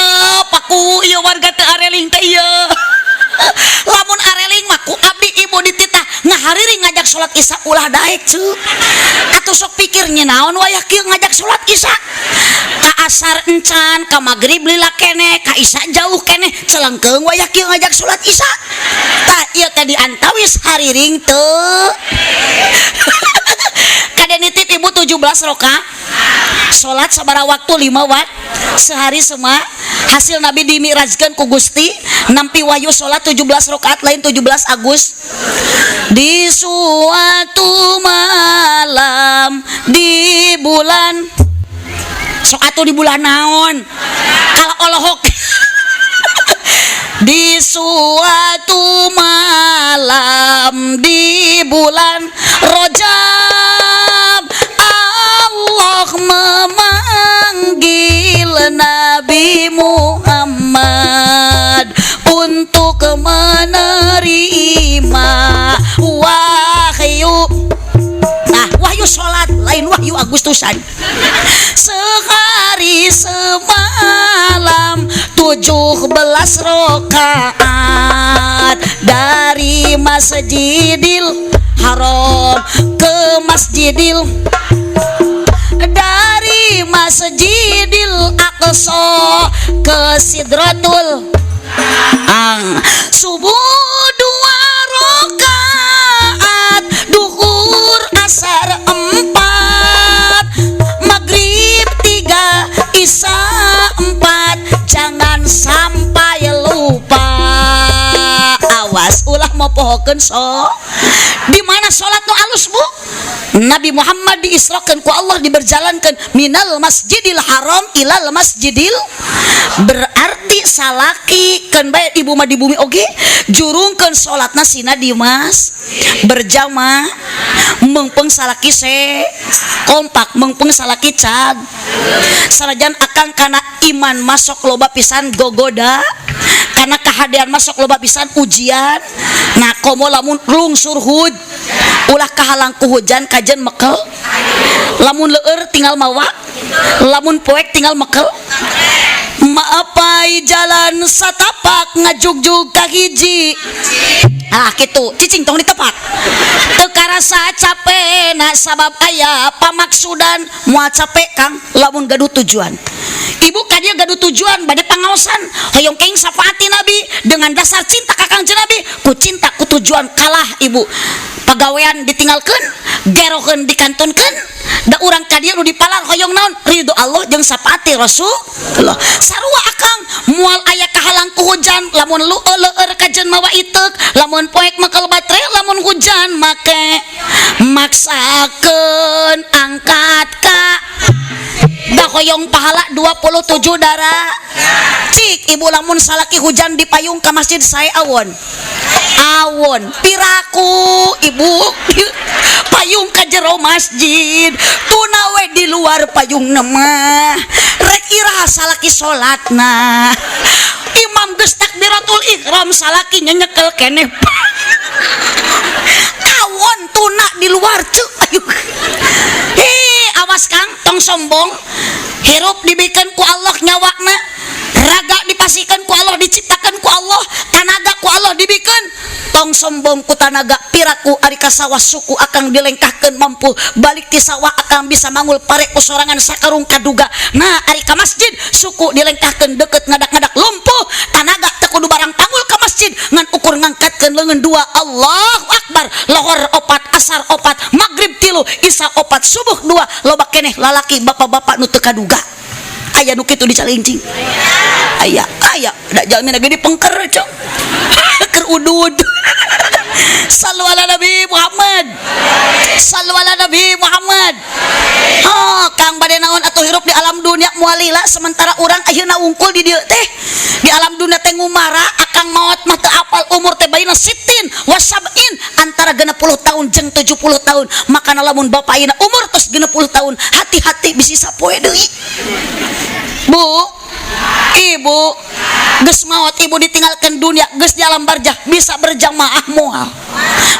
paku ieu warga teu areling teh ieu. Lamun areling mah ku abdi ibu dititah ngahariring ngajak salat Isya, ulah daek, Ceu. Atuh sok pikirnya, naon wayah kieu ngajak salat Isya? Ka asar encan, ka magrib lila keneh, ka Isya jauh keneh, celengkeung wayah kieu ngajak salat Isya. Tah, ieu teh diantawis hariring teu. Kade nitip ibu, 17 rokaat salat sabara waktu? 5 wat sehari semua. Hasil Nabi dimi'rajkeun ku Gusti, nampi wahyu salat 17 rakaat, lain 17 Agus. Di suatu malam di bulan, sok atuh, di bulan naon kalau olohok? Di suatu malam di bulan Rajab, Allah memanggil Nabi Muhammad untuk menerima wahyu. Nah, wahyu sholat, lain wahyu Agustusan. Sehari semalam 17 rakaat dari Masjidil Haram ke Masjidil, dari Masjidil Aqsa ke Sidratul Ang. Subuh dua rakaat, duhur, asar empat, maghrib tiga, isya empat, jangan sampai lupa. Awas ulah mau pohokeun. So di mana sholat nu alus, Bu? Nabi Muhammad diisrokan ku Allah, diberjalankan minal Masjidil Haram ilal Masjidil, berarti salaki kan bae ibu mah di bumi oge jurungkeun salatna sina di mas berjamaah, mengpeng salaki se kompak, mengpeng salaki cag. Sanajan akang kana iman masuk loba pisan gogoda, karena kehadean masuk loba pisan ujian. Nah, komo lamun lungsur hud, ulah kahalang ku hujan, kajen mekel. Lamun leur tinggal mawa, lamun poek tinggal mekel. Maapai jalan satapak ngajugjug ka hiji. Ah, gitu cicing, tong ditepak, teu karasa capek. Nah, sabab aya pamaksudan. Moal capek, Kang, lamun gaduh tujuan. Ibu kadieu gaduh tujuan bade pangaosan, hoyong kenging syafaati Nabi dengan dasar cinta ka Kangjeng Nabi. Ku cinta, ku tujuan, kalah ibu pagawean ditinggalkeun, gerokeun dikantunkeun. Da urang kadieu nu dipalar hoyong naon? Ridho Allah jeung syafaati Rasulullah. Sarua akang, moal aya kahalang ku hujan. Lamun lu leur kajen mawa iteuk, lamun poek mekel baterai, lamun hujan make maksakeun angkat ka da hoyong pahala 27 darah. Cik ibu, lamun salaki hujan di payung ka masjid, saya awon awon. Piraku ibu payung ka jero masjid, tuna we di luar payung mah. Rek iraha salaki salatna? Imam geus takbiratul ihram, salaki nyekel keneh awon, tuna di luar cuk. Ayo, hi, awas Kang, tong sombong. Hirup dibikeun ku Allah, nyawakna raga dipasihkan ku Allah, diciptakan ku Allah, tanaga ku Allah dibikeun. Tong sombong ku tanaga. Piraku ari ka sawah suku akang dilengkahkeun mampu, balik ti sawah akang bisa mangul pare ku sorangan sakarung kaduga. Nah, ari ka masjid suku dilengkahkeun deket, ngadak-ngadak lumpuh. Tanaga teu kudu barang panggul ka masjid, ngan ukur ngangkatkeun leungeun dua, Allahu Akbar, lohor opat, asar opat, maghrib tilu, isya opat, subuh dua. Loba keneh lalaki bapak-bapak nu teu kaduga. Aya nu kitu di Calincing? Aya, aya da jalmi lagi dipengker cok keur udud. Sallu ala Nabi Muhammad, sallu ala Nabi Muhammad. Oh, Kang, bade naon atuh hirup di alam dunia? dunia moal lila, sementara urang ayeuna wungkul di dieu teh. Di alam dunia teh ngumara, akang maot mah teu apal umur teh baina sittin wasab'in, antara 60 tahun jeung 70 tahun. Makana lamun bapak ayeuna umur tos 60 tahun, hati-hati bisi sapoe deui. Bu, ibu geus maot, ibu ditinggalkan dunia, geus di alam barjah, bisa berjamaah moal?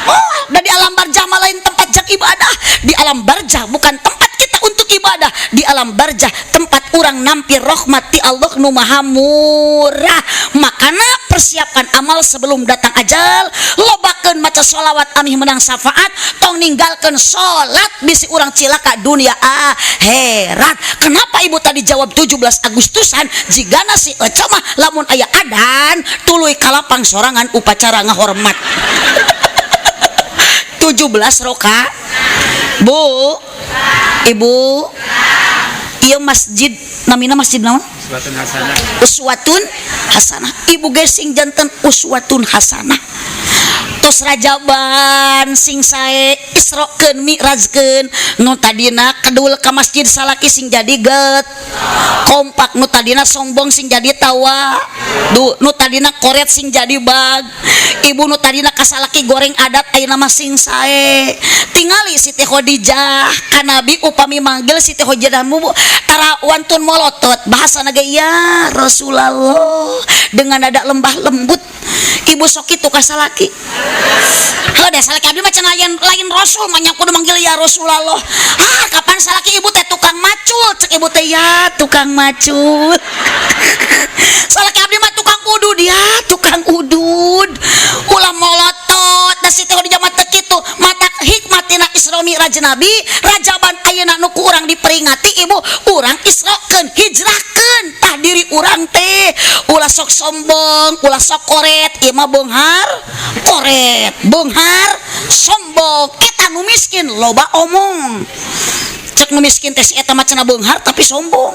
Moal. Da di alam barjah mah lain tempat jak ibadah. Di alam barjah bukan tempat kita untuk ibadah. Di alam barjah tempat orang nampi rahmat ti Allah nu maha murah. Makana persiapkan amal sebelum datang ajal, lobakeun maca sholawat amih menang syafaat, tong ninggalkeun salat bisi urang cilaka dunia akhirat. Kenapa ibu tadi jawab 17 Agustusan? Jigana si Ece mah lamun aya adan tuluy kalapang sorangan upacara ngahormat 17 roka. Bu, ibu, iya, masjid namina masjid naon? Uswatun Hasanah. Uswatun Hasanah. Ibu ge sing janten uswatun hasanah. Tos rajaban sing sae, isrokeun mi'rajkeun. Nu tadina kedul ka masjid salaki sing jadi get kompak, nu tadina sombong sing jadi tawa du, nu tadina koret sing jadi bag. Ibu, nu tadina kasalaki goreng adat ayeuna mah sing sae. Tingali Siti Khadijah ka Nabi, upami manggil Siti Khadijah mu tara wantun molotot, bahasa ge ya Rasulullah dengan nada lembah lembut. Ibu sok kitu ka salaki? Heuh, da salaki abdi mah cenah lain, lain Rasul mah nya kudu manggil ya Rasulullah. Ah, kapan salaki ibu teh tukang macul, cek ibu teh ya tukang macul. Salaki abdi mah tukang udud, ya tukang udud. Ulah molotot, da Siti Khadijah mah teu kitu. Matak hikmatina Isra Mi'raj Nabi, rajaban ayeuna nu ku urang diperingati, ibu, urang isrokeun, hijrahkeun tah diri urang teh. Ulah sok sombong, ulah sok koret. Ieu mah beunghar koret, beunghar sombong. Eta nu miskin loba omong. Cek nu miskin teh, si eta mah cenah beunghar tapi sombong,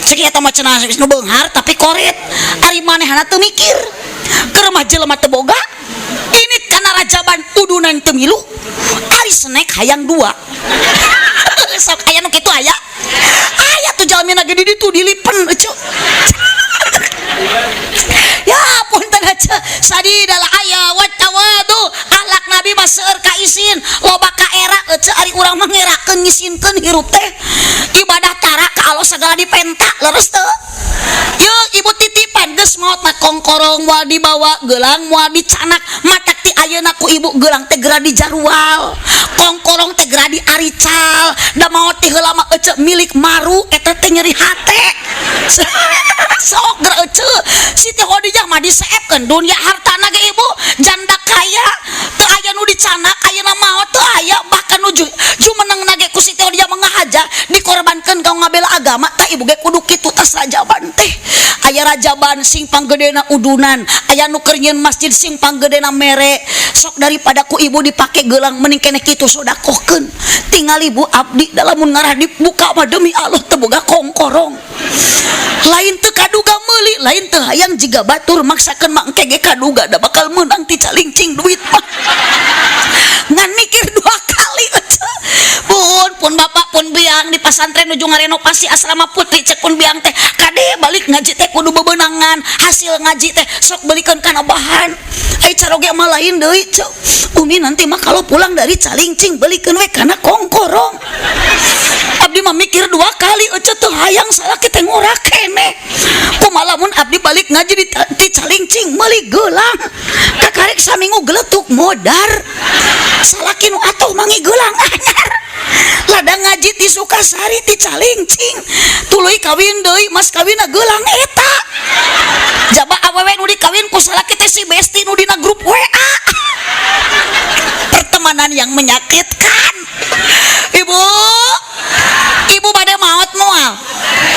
cek eta mah cenah nu beunghar tapi koret. Ari manehna teu mikir keur mah jelema teu boga ini kana rajaban udunan teu milu, ari snack hayang dua. Sok aya nu kitu, aya, aya tuh jalmina ge di ditu dilipen ece. Ya punten aja, sadidal haya wa tawadu, akhlak Nabi mah seueur ka isin, loba ka era ece. Ari urang mah ngerakeun, ngisinkeun hirup teh, ibadah tara, ka Allah segala dipenta. Leres teu? Yuk, ibu, titipan, geus maot mah kongkorong moal dibawa, gelang moal dicanak. Matak ti ayeuna ku ibu gelang teh geura dijarual, kongkorong teh geura diarical, da maot ti heula mah ece milik maru eta teh nyeri hate. Sok geura ece. Siti Khadijah mah diseepkeun dunia hartana ge, ibu, janda kaya teu aya nu dicanak. Ayeuna maot teu aya, bahkan nu jumenengna ge ku Siti Khadijah mah ngahaja dikorbankeun ka ngabela agama. Tah, ibu ge kudu kitu. Tas rajaban teh aya rajaban sing panggedena udunan, aya nu keur nyieun masjid sing panggedena mere. Sok daripada ku ibu dipake gelang, mending keneh kitu sodakohkeun. Tinggal ibu, abdi lamun ngarah dibuka mah demi Allah teu boga kongkorong. Lain teu kaduga meuli, lain teu hayang jiga batur maksakeun mah engke ge kaduga da bakal meunang ti calingcing duit mah, ngan mikir dua kali ece. Pun pun bapak pun biang di pasantren nuju ngarenovasi asrama putri, cek pun biang teh kade balik ngaji teh kudu bebenangan, hasil ngaji teh sok belikeun kana bahan. Ai caroge mah lain deui cek umi, nanti mah kalau pulang dari calingcing belikeun we kana kongkorong. Abdi mah mikir dua kali ece, teu hayang salaki teh ngorak keneh. Kumaha lamun abdi balik ngaji di calingcing meuli gelang, kakarek saminggu geletuk modar, salaki nu atuh mangi gelang anyar. Lada ngaji ti Sukasari, ti calingcing, tuluy kawin deui, mas kawinna gelang eta. Jaba awewe nu dikawin ku salaki teh si besti nu dina grup WA. Pertemanan yang menyakitkan. Ibu, ibu bade maot moal?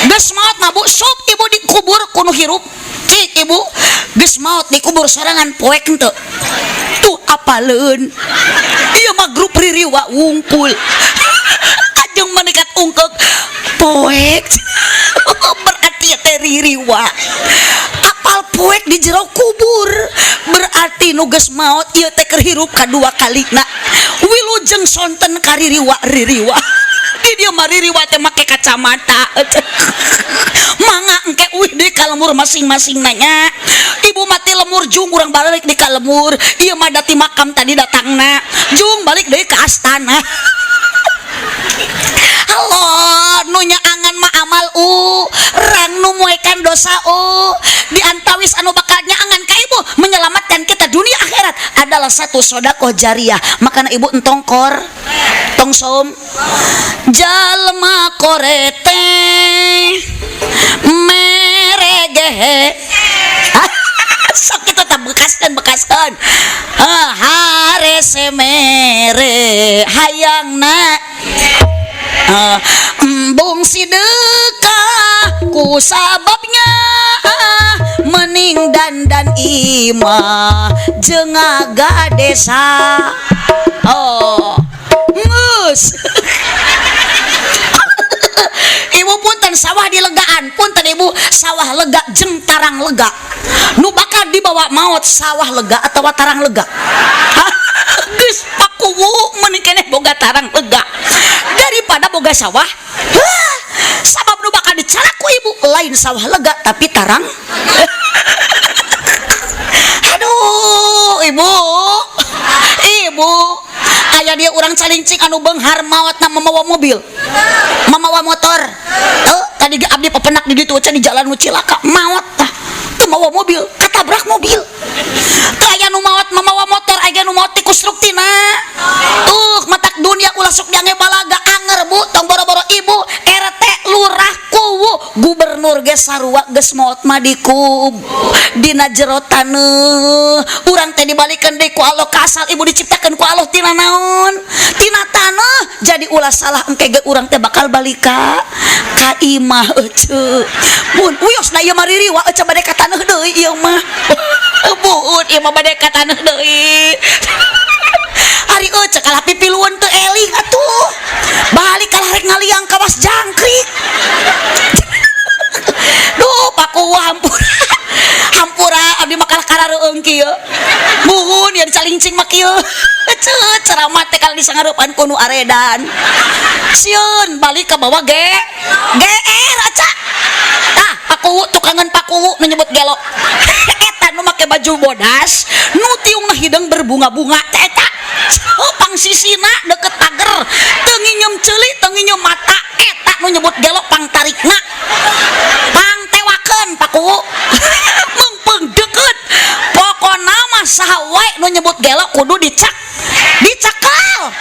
Geus maot mah, bu, sup ibu dikubur ku nu hirup. Cik ibu, geus maot dikubur sorangan poek henteu? Tuh apaleun, ieu mah grup ririwa wungkul ajeng meningkat ungkek poek, berarti teh ririwa apal poek di jero kubur. Berarti nu geus maot ieu teh keur hirup kadua kalina. Wilujeng sonten kaririwa ririwa. Di dieu mah ririwa teh make kacamata. Mangga engke uih deui ka lemur masing-masing nanya. Ibu mati lemur jung urang balik di ka lemur. Ieu mah dati makam tadi datangna. Jung balik deui ka astana. Halo, nu nyaangan mah amal urang, nu moekan dosa di antawis anu bakal nyaangan ka ibu menyelamatkan kita dunia akhirat adalah satu sodakoh jariah. Makana ibu entong kor tong som jalma korete meregehe. Sok kita tak bekaskan bekaskan. Ah, harese mere hayangna. Ah, embung sidekah ku sababnya, ah, mening dandan imah jeung desa. Oh, ngeus. Ibu, punten, sawah di legaan, punten ibu, sawah lega jeung tarang lega, nu bakal dibawa maut sawah lega atau tarang lega? Geus pakuwu mending keneh boga tarang lega daripada boga sawah. Hah, sabab nu bakal dicalak ku ibu lain sawah lega tapi tarang. Aduh, ibu, ibu, aya dia urang calincing anu beunghar maotna mamawa mobil, mamawa motor. Oh, tadi ge abdi pepenak di ditu di jalan nu cilaka maot tah teu mawa mobil, katabrak mobil. Teu aya nu maot mamawa motor, aya nu maot tikus tina tuh. Matak dunia ulah sok diange balaga, anger bu. Tong boro-boro ibu RT, lurah, kuwu, gubernur ge sarua geus maot mah dikub dina jero taneuh. Urang teh dibalikeun deui ku Allah ka asal. Ibu diciptakeun ku Allah tina naon? Tina taneuh. Jadi ulah salah, engke ge urang teh bakal balik ka imah. Ece mun wios da ieu mah ririwa. Ece bade ka taneuh deui ieu mah, bun. Ieu mah bade ka taneuh deui. Ari ece kalah pipiluan teu eling atuh, balik kalah rek ngaliang kawas jangkrik. Duh, paku, hampura, hampura, abdi mah kalah karareueung kieu. Muhun ya dicalincing mah kieu. Ece ceramah teh kalau disangareupan ku nu aredan, sieun balik ke bawah ge GR aca. Tah, pakuwu, tukangan pakuwu nu nyebut gelo eta nu make baju bodas nu tiungna hideung berbunga-bunga teh eta. Oh, pangsisina deket pager, teu nginyeum ceuli, teu nginyeum mata, eta nu nyebut gelo. Pangtarikna, pangtewakeun pakuwu, meungpeung deket. Pokona mah saha wae nu nyebut gelo kudu dicak dicekal,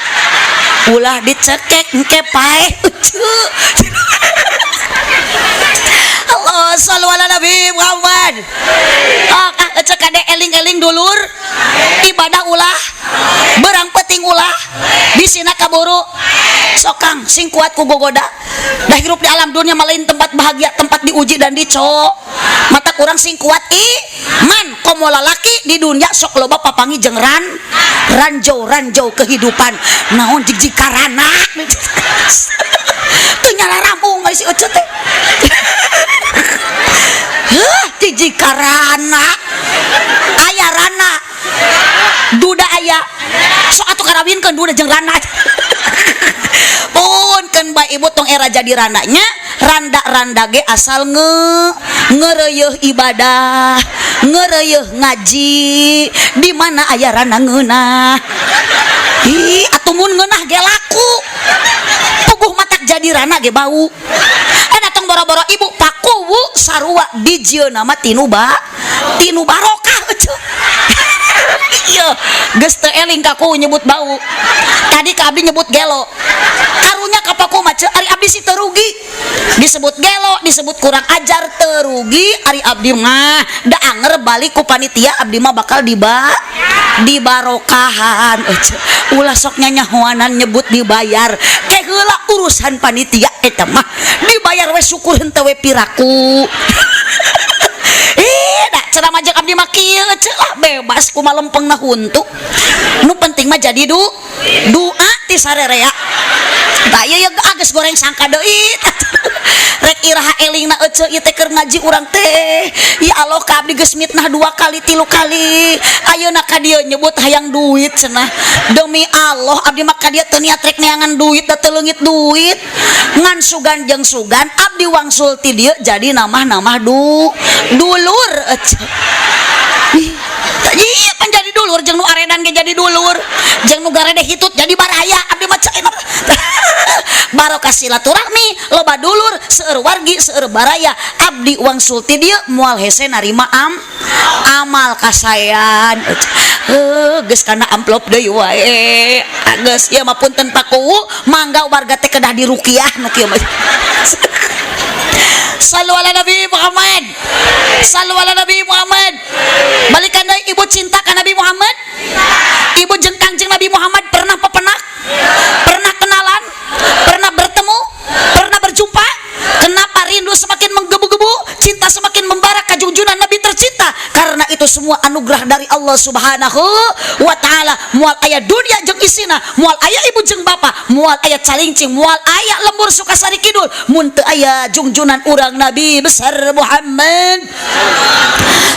ulah dicekek, engke paeh ece. Allah sallu ala Nabi Muhammad. Oh, ah, ece kade eling-eling dulur, ibadah ulah berang penting, ulah bisina kaburu sokang sing kuat ku gogoda. Dah hirup di alam dunia malain tempat bahagia, tempat diuji dan dicok. Mata kurang sing kuat iman. Komo lalaki di dunia sok loba papangi jeung ranjau ranjau kehidupan. Naon jig karana teu nyala rambung si Ece teh. Hah, jig karana aya rana duda aya sok atuh karawinkeun duda jeung rana pun kan. Bae ibu tong era jadi randanya. Randa-randa ge asal ngereyeuh ibadah, ngereyeuh ngaji. Di mana aya randa ngeunah? Ih, atuh mun ngeunah ge laku. Puguh matak jadi rana ge bau. Eh, datang boro-boro ibu, pakuwu sarua dijieun nama tinu barokah ece. Iya, geus teu eling ka ku nyebut bau. Tadi ka abdi nyebut gelo. Karunya ka paku mah ceu, ari abdi sih teu rugi. Disebut gelo, disebut kurang ajar teu rugi ari abdi mah. Da anger balik ku panitia abdi mah bakal dibarokahan. Ece, ulah sok nyanyahoanan nyebut dibayar. Ke heula urusan panitia eta mah. Dibayar we syukur, henteu we piraku. Ih, da ceramah jeung abdi mah kieu ece lah, bebas kumaha lempengna huntu. Nu penting mah jadi doa ti sarerea. Tah ieu geus goreng sangka deui. Rek iraha. Iraha elingna ece ieu teh keur ngaji urang teh? Ya Allah, ka abdi geus mitnah dua kali, tilu kali, ayeuna ka dieu nyebut hayang duit cenah. Demi Allah, abdi mah ka dieu teu niat rek neangan duit, da teu leungit duit, ngan sugan jeung sugan abdi wangsul ti dieu jadi namah-namah dulur ece. Iya, pan jadi dulur jeung nu aredan ge jadi dulur, jeung nu garede hitut jadi baraya. Abdi mah cai barokah silaturahmi, loba dulur, seueur wargi, seueur baraya. Abdi wangsul ti dieu moal hese narima amal kasayan. Heuh, geus kana amplop deui wae geus ieu mah. Punten, Pak Kuwu, mangga warga teh kedah diruqyah nu kieu mah. Sallu ala Nabi Muhammad. Sallu ala Nabi Muhammad. Balikan deui, ibu cinta ka Nabi Muhammad? Ibu jeung Kangjeng Nabi Muhammad pernah pepenak? Pernah kenalan? Pernah bertemu? Pernah berjumpa? Kenapa rindu semakin menggebu-gebu, cinta semakin membara ka junjunan Nabi tercinta? Karena itu semua anugerah dari Allah Subhanahu wa Taala. Moal aya dunia jeung isina, moal aya ibu jeung bapa, moal aya Calingcing, moal aya lembur Sukasari Kidul mun teu aya jungjunan urang Nabi besar Muhammad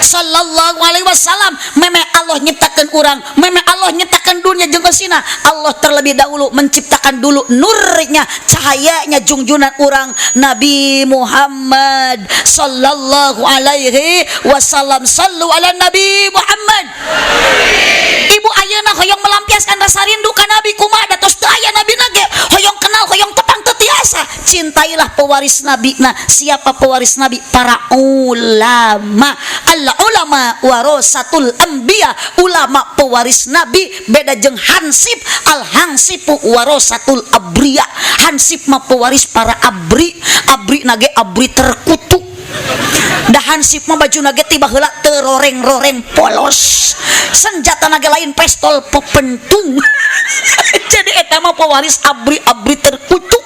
sallallahu alaihi wasallam. Meme Allah nyiptakeun urang, meme Allah nyiptakeun dunia jeung isina, Allah terlebih dahulu menciptakan dulu nurnya, cahayanya jungjunan urang Nabi Muhammad sallallahu alaihi wasallam. Sallu ala Nabi Muhammad. Ibu ayeuna hoyong melampiaskan rasa rindu ka Nabi kumaha? Da tos teu aya Nabi ge, hoyong kenal, hoyong tepang teu tiasa. Cintailah pewaris Nabi. Nah, siapa pewaris Nabi? Para ulama. Al ulama warasatul anbiya, ulama pewaris Nabi. Beda jeung hansip. Al hansipu warasatul abriya, hansip mah pewaris para abri, abri nage abri terkutuk. Dah hansip mah baju nage tiba heula teroreng-roreng, polos, senjata nage lain pistol, pepentung. Jadi eta mah pewaris abri-abri terkutuk.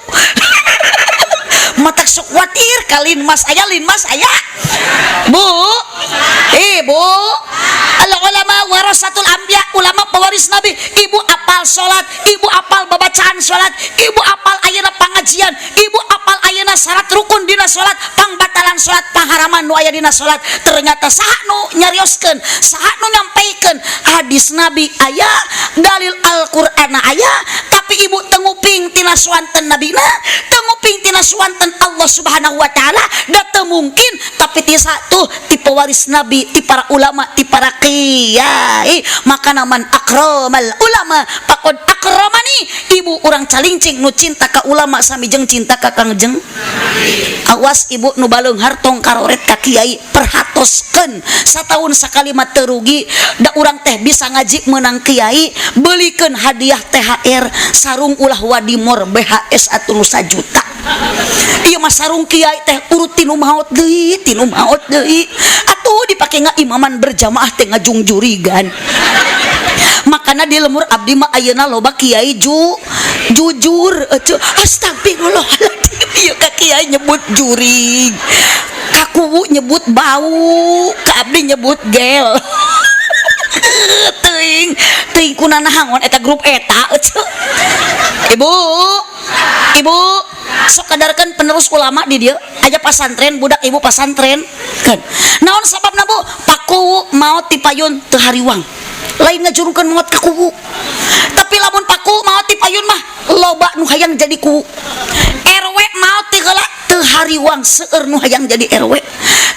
Matak sok kuatir ka linmas. Aya linmas? Aya, Bu? Ibu, al ulama warasatul anbiya, ulama pewaris Nabi. Ibu apal salat, ibu apal babacaan salat, ibu apal ayeuna pangajian, ibu apal ayeuna syarat rukun dina salat, pangbatalan salat, pangharaman nu aya dina salat. Ternyata saha nu nyarioskeun, saha nu nyampaikeun? Hadis Nabi aya, dalil Al-Qur'an aya, tapi ibu teu nguping tina suanten nabina, teu nguping tina suanten Allah Subhanahu wa Taala, da teu mungkin. Tapi ti satu ti pewaris Nabi, ti para ulama, ti para kiai. Maka man akramal ulama faqod akramani. Ibu, urang Calingcing nu cinta ka ulama sami jeung cinta ka Kangjeng. Awas ibu nu baleunghar, tong karoret ka kiai, perhatoskeun sataun sakali mah teu rugi. Da urang teh bisa ngaji menang kiai, belikeun hadiah THR sarung, ulah wadimor BHS atuh nu sajuta. Ieu mah sarung kiai teh urut tinu maot deui, tinu maot deui, atuh dipake ngaimaman berjamaah teh ngajungjurigan. Makana di lemur abdi mah ayeuna loba kiai jujur eceu. Astagfirullahaladzim, ieu ka kiai nyebut jurig, ka kuwu nyebut bau, ka abdi nyebut gel. Teuing teuing kuna nahangon eta grup eta eceu. Ibu, ibu sok kadarkeun penerus ulama di dieu aja. Pasantren, budak ibu pasantren kan. Naon sababna, Bu? Pakuwu maot ti payun teu hariwang, lain ngajurungkeun maot ka kuwu, tapi lamun pakuwu maot ti payun mah loba nu hayang jadi kuwu. RW maot ti heula teu hariwang, seueur nu hayang jadi RW.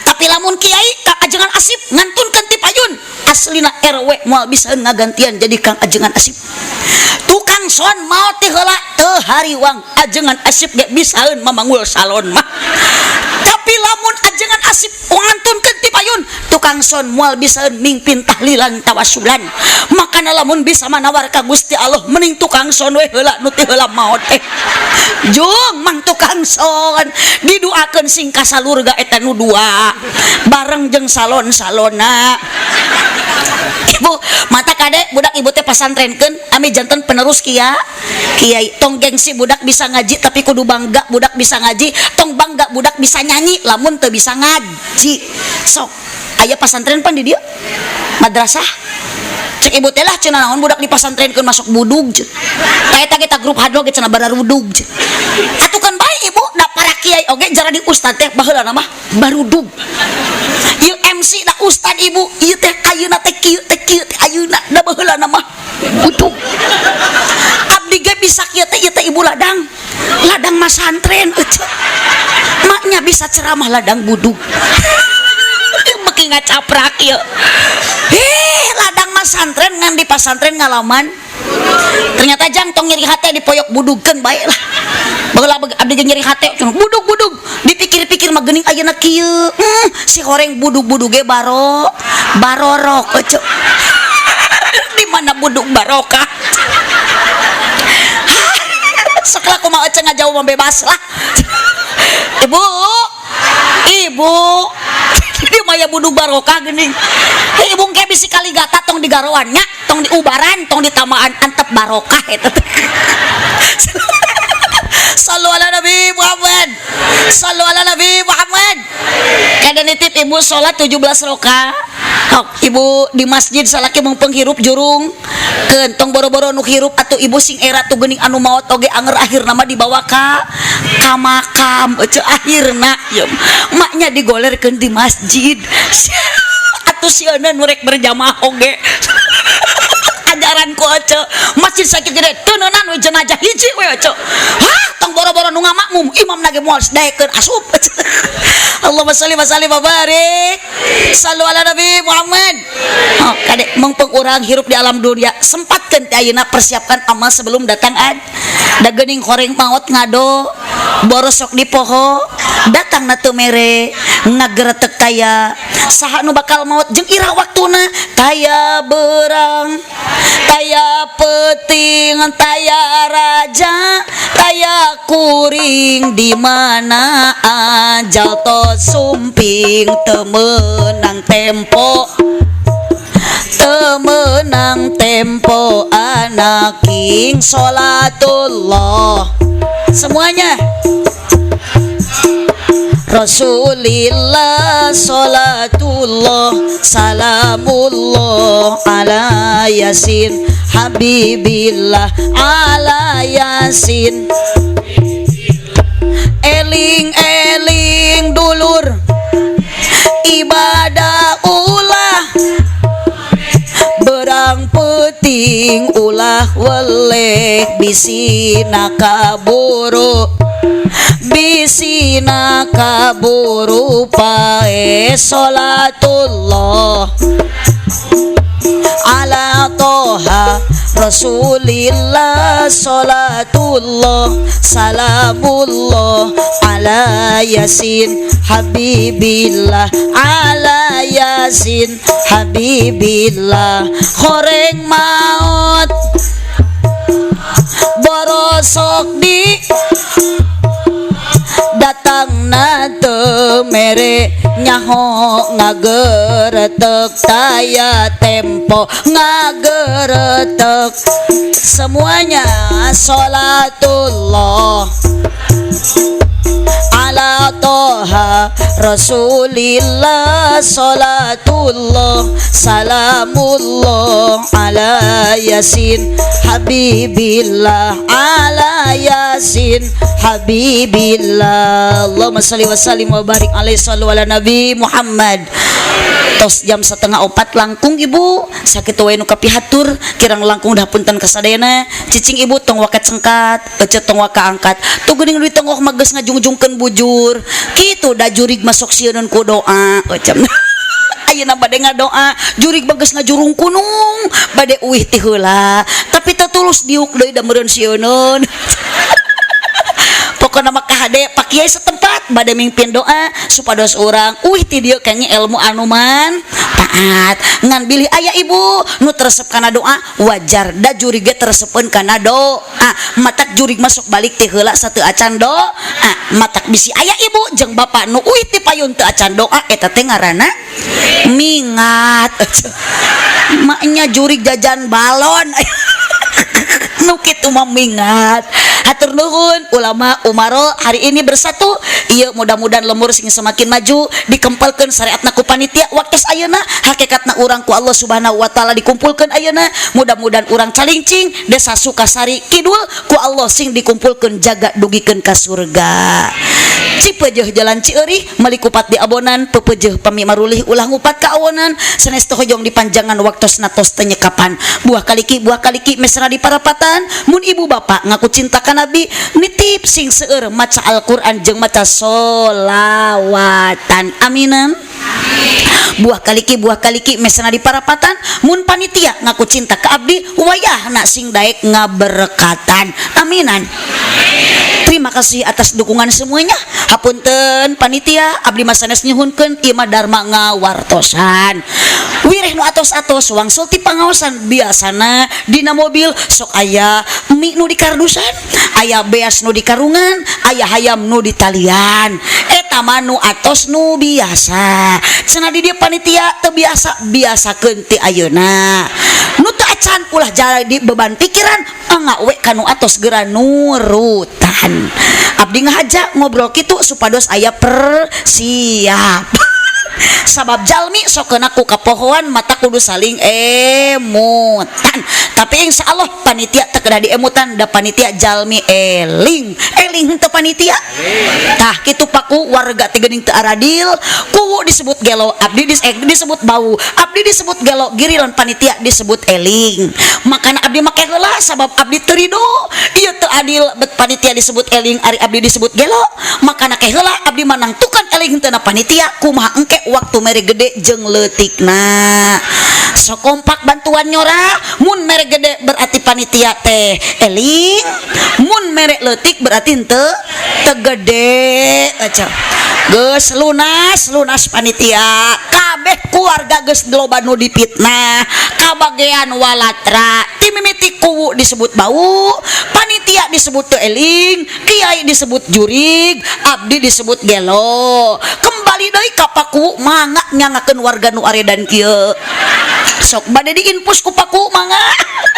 Tapi lamun kiai Kang Ajengan Asip ngantunkeun ti payun, aslina RW moal bisa ngagantian jadi Kang Ajengan Asip. Tukang sound maot ti heula teu hariwang, Ajengan Asip ge bisaeun mamanggul salon mah. Tapi lamun Ajengan Asip ngantunkeun ti payun, tukang sound moal bisaeun mingpin tahlilan tawasulan. Makana lamun bisa manawar ka Gusti Allah, mending tukang sound we heula nu ti heula maot teh. Jung mang tukang sound diduakeun sing kasalurga eta nu dua bareng jeung salon-salona. Ibu mata kade budak ibu teh pasantrenkeun ami janten penerus kiai. Tong gengsi budak bisa ngaji, tapi kudu bangga budak bisa ngaji. Tong bangga budak bisa nyanyi lamun teu bisa ngaji. Sok aya pasantren pan di dieu, madrasah. Cek ibu teh lah cenah, naon budak dipasantrenkeun masuk budug cenah. Eta kita grup hadro ge cenah bararudug cenah. Atuh kan bae ibu da para kiai. Oge jaradi ustad teh baheula mah barudug. Ieu MC da ustad ibu, ieu teh ayeuna teh kieu teh kieu teh ayeuna da baheula mah budug. Abdi ge bisa kieu teh, ieu teh ibu ladang. Ladang masantren ece. Maknya bisa ceramah ladang budug. Beki ngacaprak ieu. Heh, ladang masantren ngan di pasantren ngalaman. Ternyata jang tong nyeri hate dipoyok budugkeun bae lah. Baheula abdi ge nyeri hate cenah budug-budug. Dipikir-pikir mah geuning ayeuna kieu. Si horeng budug-budug ge baro barorok ece. Di mana budug barokah? Sok lah kumaha ece ngajauh mah bebas lah. Ibu, ibu, di maya budug barokah geuning. Hei, ibu engke bisi kaligata tong digaroan nya, tong diubaran, tong ditamaan, antep barokah eta teh. Sallu ala Nabi Muhammad. Sallu ala Nabi Muhammad. Kada nitip ibu sholat 17 rakaat. Hok, ibu di masjid salaki mung hirup jurung. Keun tong boro-boro nu hirup atuh ibu sing era tuh geuning anu maot oge anger akhirna mah dibawa ka makam ece akhirna ya. Maknya digolerkeun di masjid. Atuh sieuna nu rek berjamaah oge. Ajaran ku ece masjid sakit gede teuneunaan we jenazah hiji we ece. Hah, tong boro-boro nu ngamakmum imam nage moal daekeun asup. Allahumma sholli wa sallim wa barik. Sallu ala Nabi Muhammad. Oh, kade mengpeng urang hirup di alam dunia sempatkeun teh ayeuna persiapkan amal sebelum datang ad. Da geuning horeng maot ngado borosok di poho datang na teu mere ngageretek taya saha nu bakal maot jeung ira waktuna taya berang taya peting taya raja taya kuring di mana ajal tos sumping temenang tempo temenang tempo anaking sholatullah semuanya. Rasulillah salatullah salamullah ala yasin habibillah ala yasin. Eling eling dulur ibadah ulah berang peting ulah weleh bisi nakaburu bisi nakaburu pae salatullah ala toha Rasulillah salatullah salamullah ala yasin habibillah ala yasin habibillah. Horeng maut borosok di datang na teu mere nyaho ngageretek taya tempo ngageretek semuanya salatullah ala toha Rasulillah salatullah salamullah ala yasin habibillah ala yasin habibillah. Allahumma sholli wa sallim wa barik alaihi sallu ala Nabi Muhammad. Tos jam 3:30 langkung ibu sakitu wae nu kapihatur kirang langkung dah punten kasadayana cicing ibu tong waka cengkat ece tong waka angkat tuh geuning duit tong mah geus ngajungjungkeun bujur kitu da jurig masuk sieun ku doa ece. Ayeuna bade ngadoa jurig bagus ngajurung kunung bade uih ti heula tapi teu tulus diuk deui da meureun sieuneun. Pokona mah kahade Pak Kiai setempat bade mimpin doa supados urang uih ti dieu kayaknya ilmu anu manfaat ngan bilih aya ibu nu teresep kana doa wajar da jurig ge teresepeun kana doa matak jurig masuk balik ti heula sateu acan doa matak bisi aya ibu jeung bapak nu uih ti payun teu acan doa eta teh ngaranna mingat. Maknya jurig jajan balon nu kitu mah mingat. Hatur nuhun ulama umaro hari ini bersatu ieu mudah-mudahan lemur sing semakin maju dikempelkeun syariatna ku panitia waktos ayeuna hakikatna urang ku Allah Subhanahu wa taala dikumpulkeun ayeuna mudah-mudahan urang calingcing desa Sukasari Kidul ku Allah sing dikumpulkeun jaga dugikeun ka surga. Cipeujeuh jalan Cieurih meuli kupat di abonan, pepeujeuh pami marulih ulah ngupat ka awonan, sanes teu hoyong dipanjangan waktosna tos teu nyekapan. Buah kaliki, buah kaliki, mesra di parapatan. Mun ibu bapak ngaku cinta ka Nabi, nitip sing seueur maca Al-Qur'an jeung maca solawatan. Aminan. Buah kaliki, buah kaliki, mesra di parapatan. Mun panitia ngaku cinta ka abdi, wayahna sing daek ngaberkatan. Aminan. Terima kasih atas dukungan semuanya. Hapunten panitia, abdi mah sanes nyuhunkeun, ieu mah dharma ngawartosan. Wireh nu atos-atos wangsul ti pangaosan, biasana dina mobil sok aya mie nu di kardusan, aya beas nu di karungan, aya hayam nu di talian. Eta mah nu atos, nu biasa. Cenah di dieu panitia teu biasa, biasakeun ti ayeuna. Nu teu acan ulah jadi beban pikiran, angga we kanu atos geura nurutan. Abdi ngahaja ngobrol kitu supados aya persiap. Sabab jalmi sok kena ku kapohoan, mata kudu saling emutan. Tapi insya Allah panitia teu kedah diemutan, da panitia jalmi eling. Eling henteu panitia? Tah kitu paku warga teh geuning teu aradil, kuwu disebut gelo, abdi disebut bau, abdi disebut gelo, girilan panitia disebut eling. Makana abdi make heula sabab abdi teu rido. Ieu teu adil bet panitia disebut eling, ari abdi disebut gelo. Makana ke heula abdi manangtukan eling henteu na panitia, kumaha engke waktu mere gede jeung leutikna. So kompak bantuan nyora, mun mere gede berarti panitia teh eling, mun mere leutik berarti henteu teu gede. Aca. Geus lunas, lunas panitia. Kabeh keluarga geus loba nu dipitnah, kabagean walatra. Ti mimiti kuwu disebut bau, panitia disebut teu eling, kiai disebut jurig, abdi disebut gelo. Kembali deui ka paku, mangga nyangakeun warga nu aredan kieu. Sok bade diinfus ku paku, mangga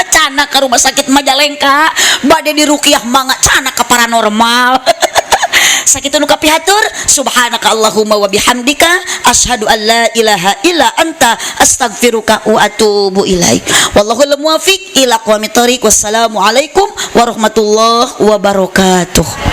cana ka rumah sakit Majalengka, bade diruqyah, mangga cana ka paranormal. Sakitu nu kapihatur. Subhanaka Allahumma wa bihamdika, asyhadu an la ilaha illa anta, astaghfiruka wa atubu ilaik. Wallahul muwafiq ila aqwamit thoriq. Wassalamualaikum warahmatullahi wabarakatuh.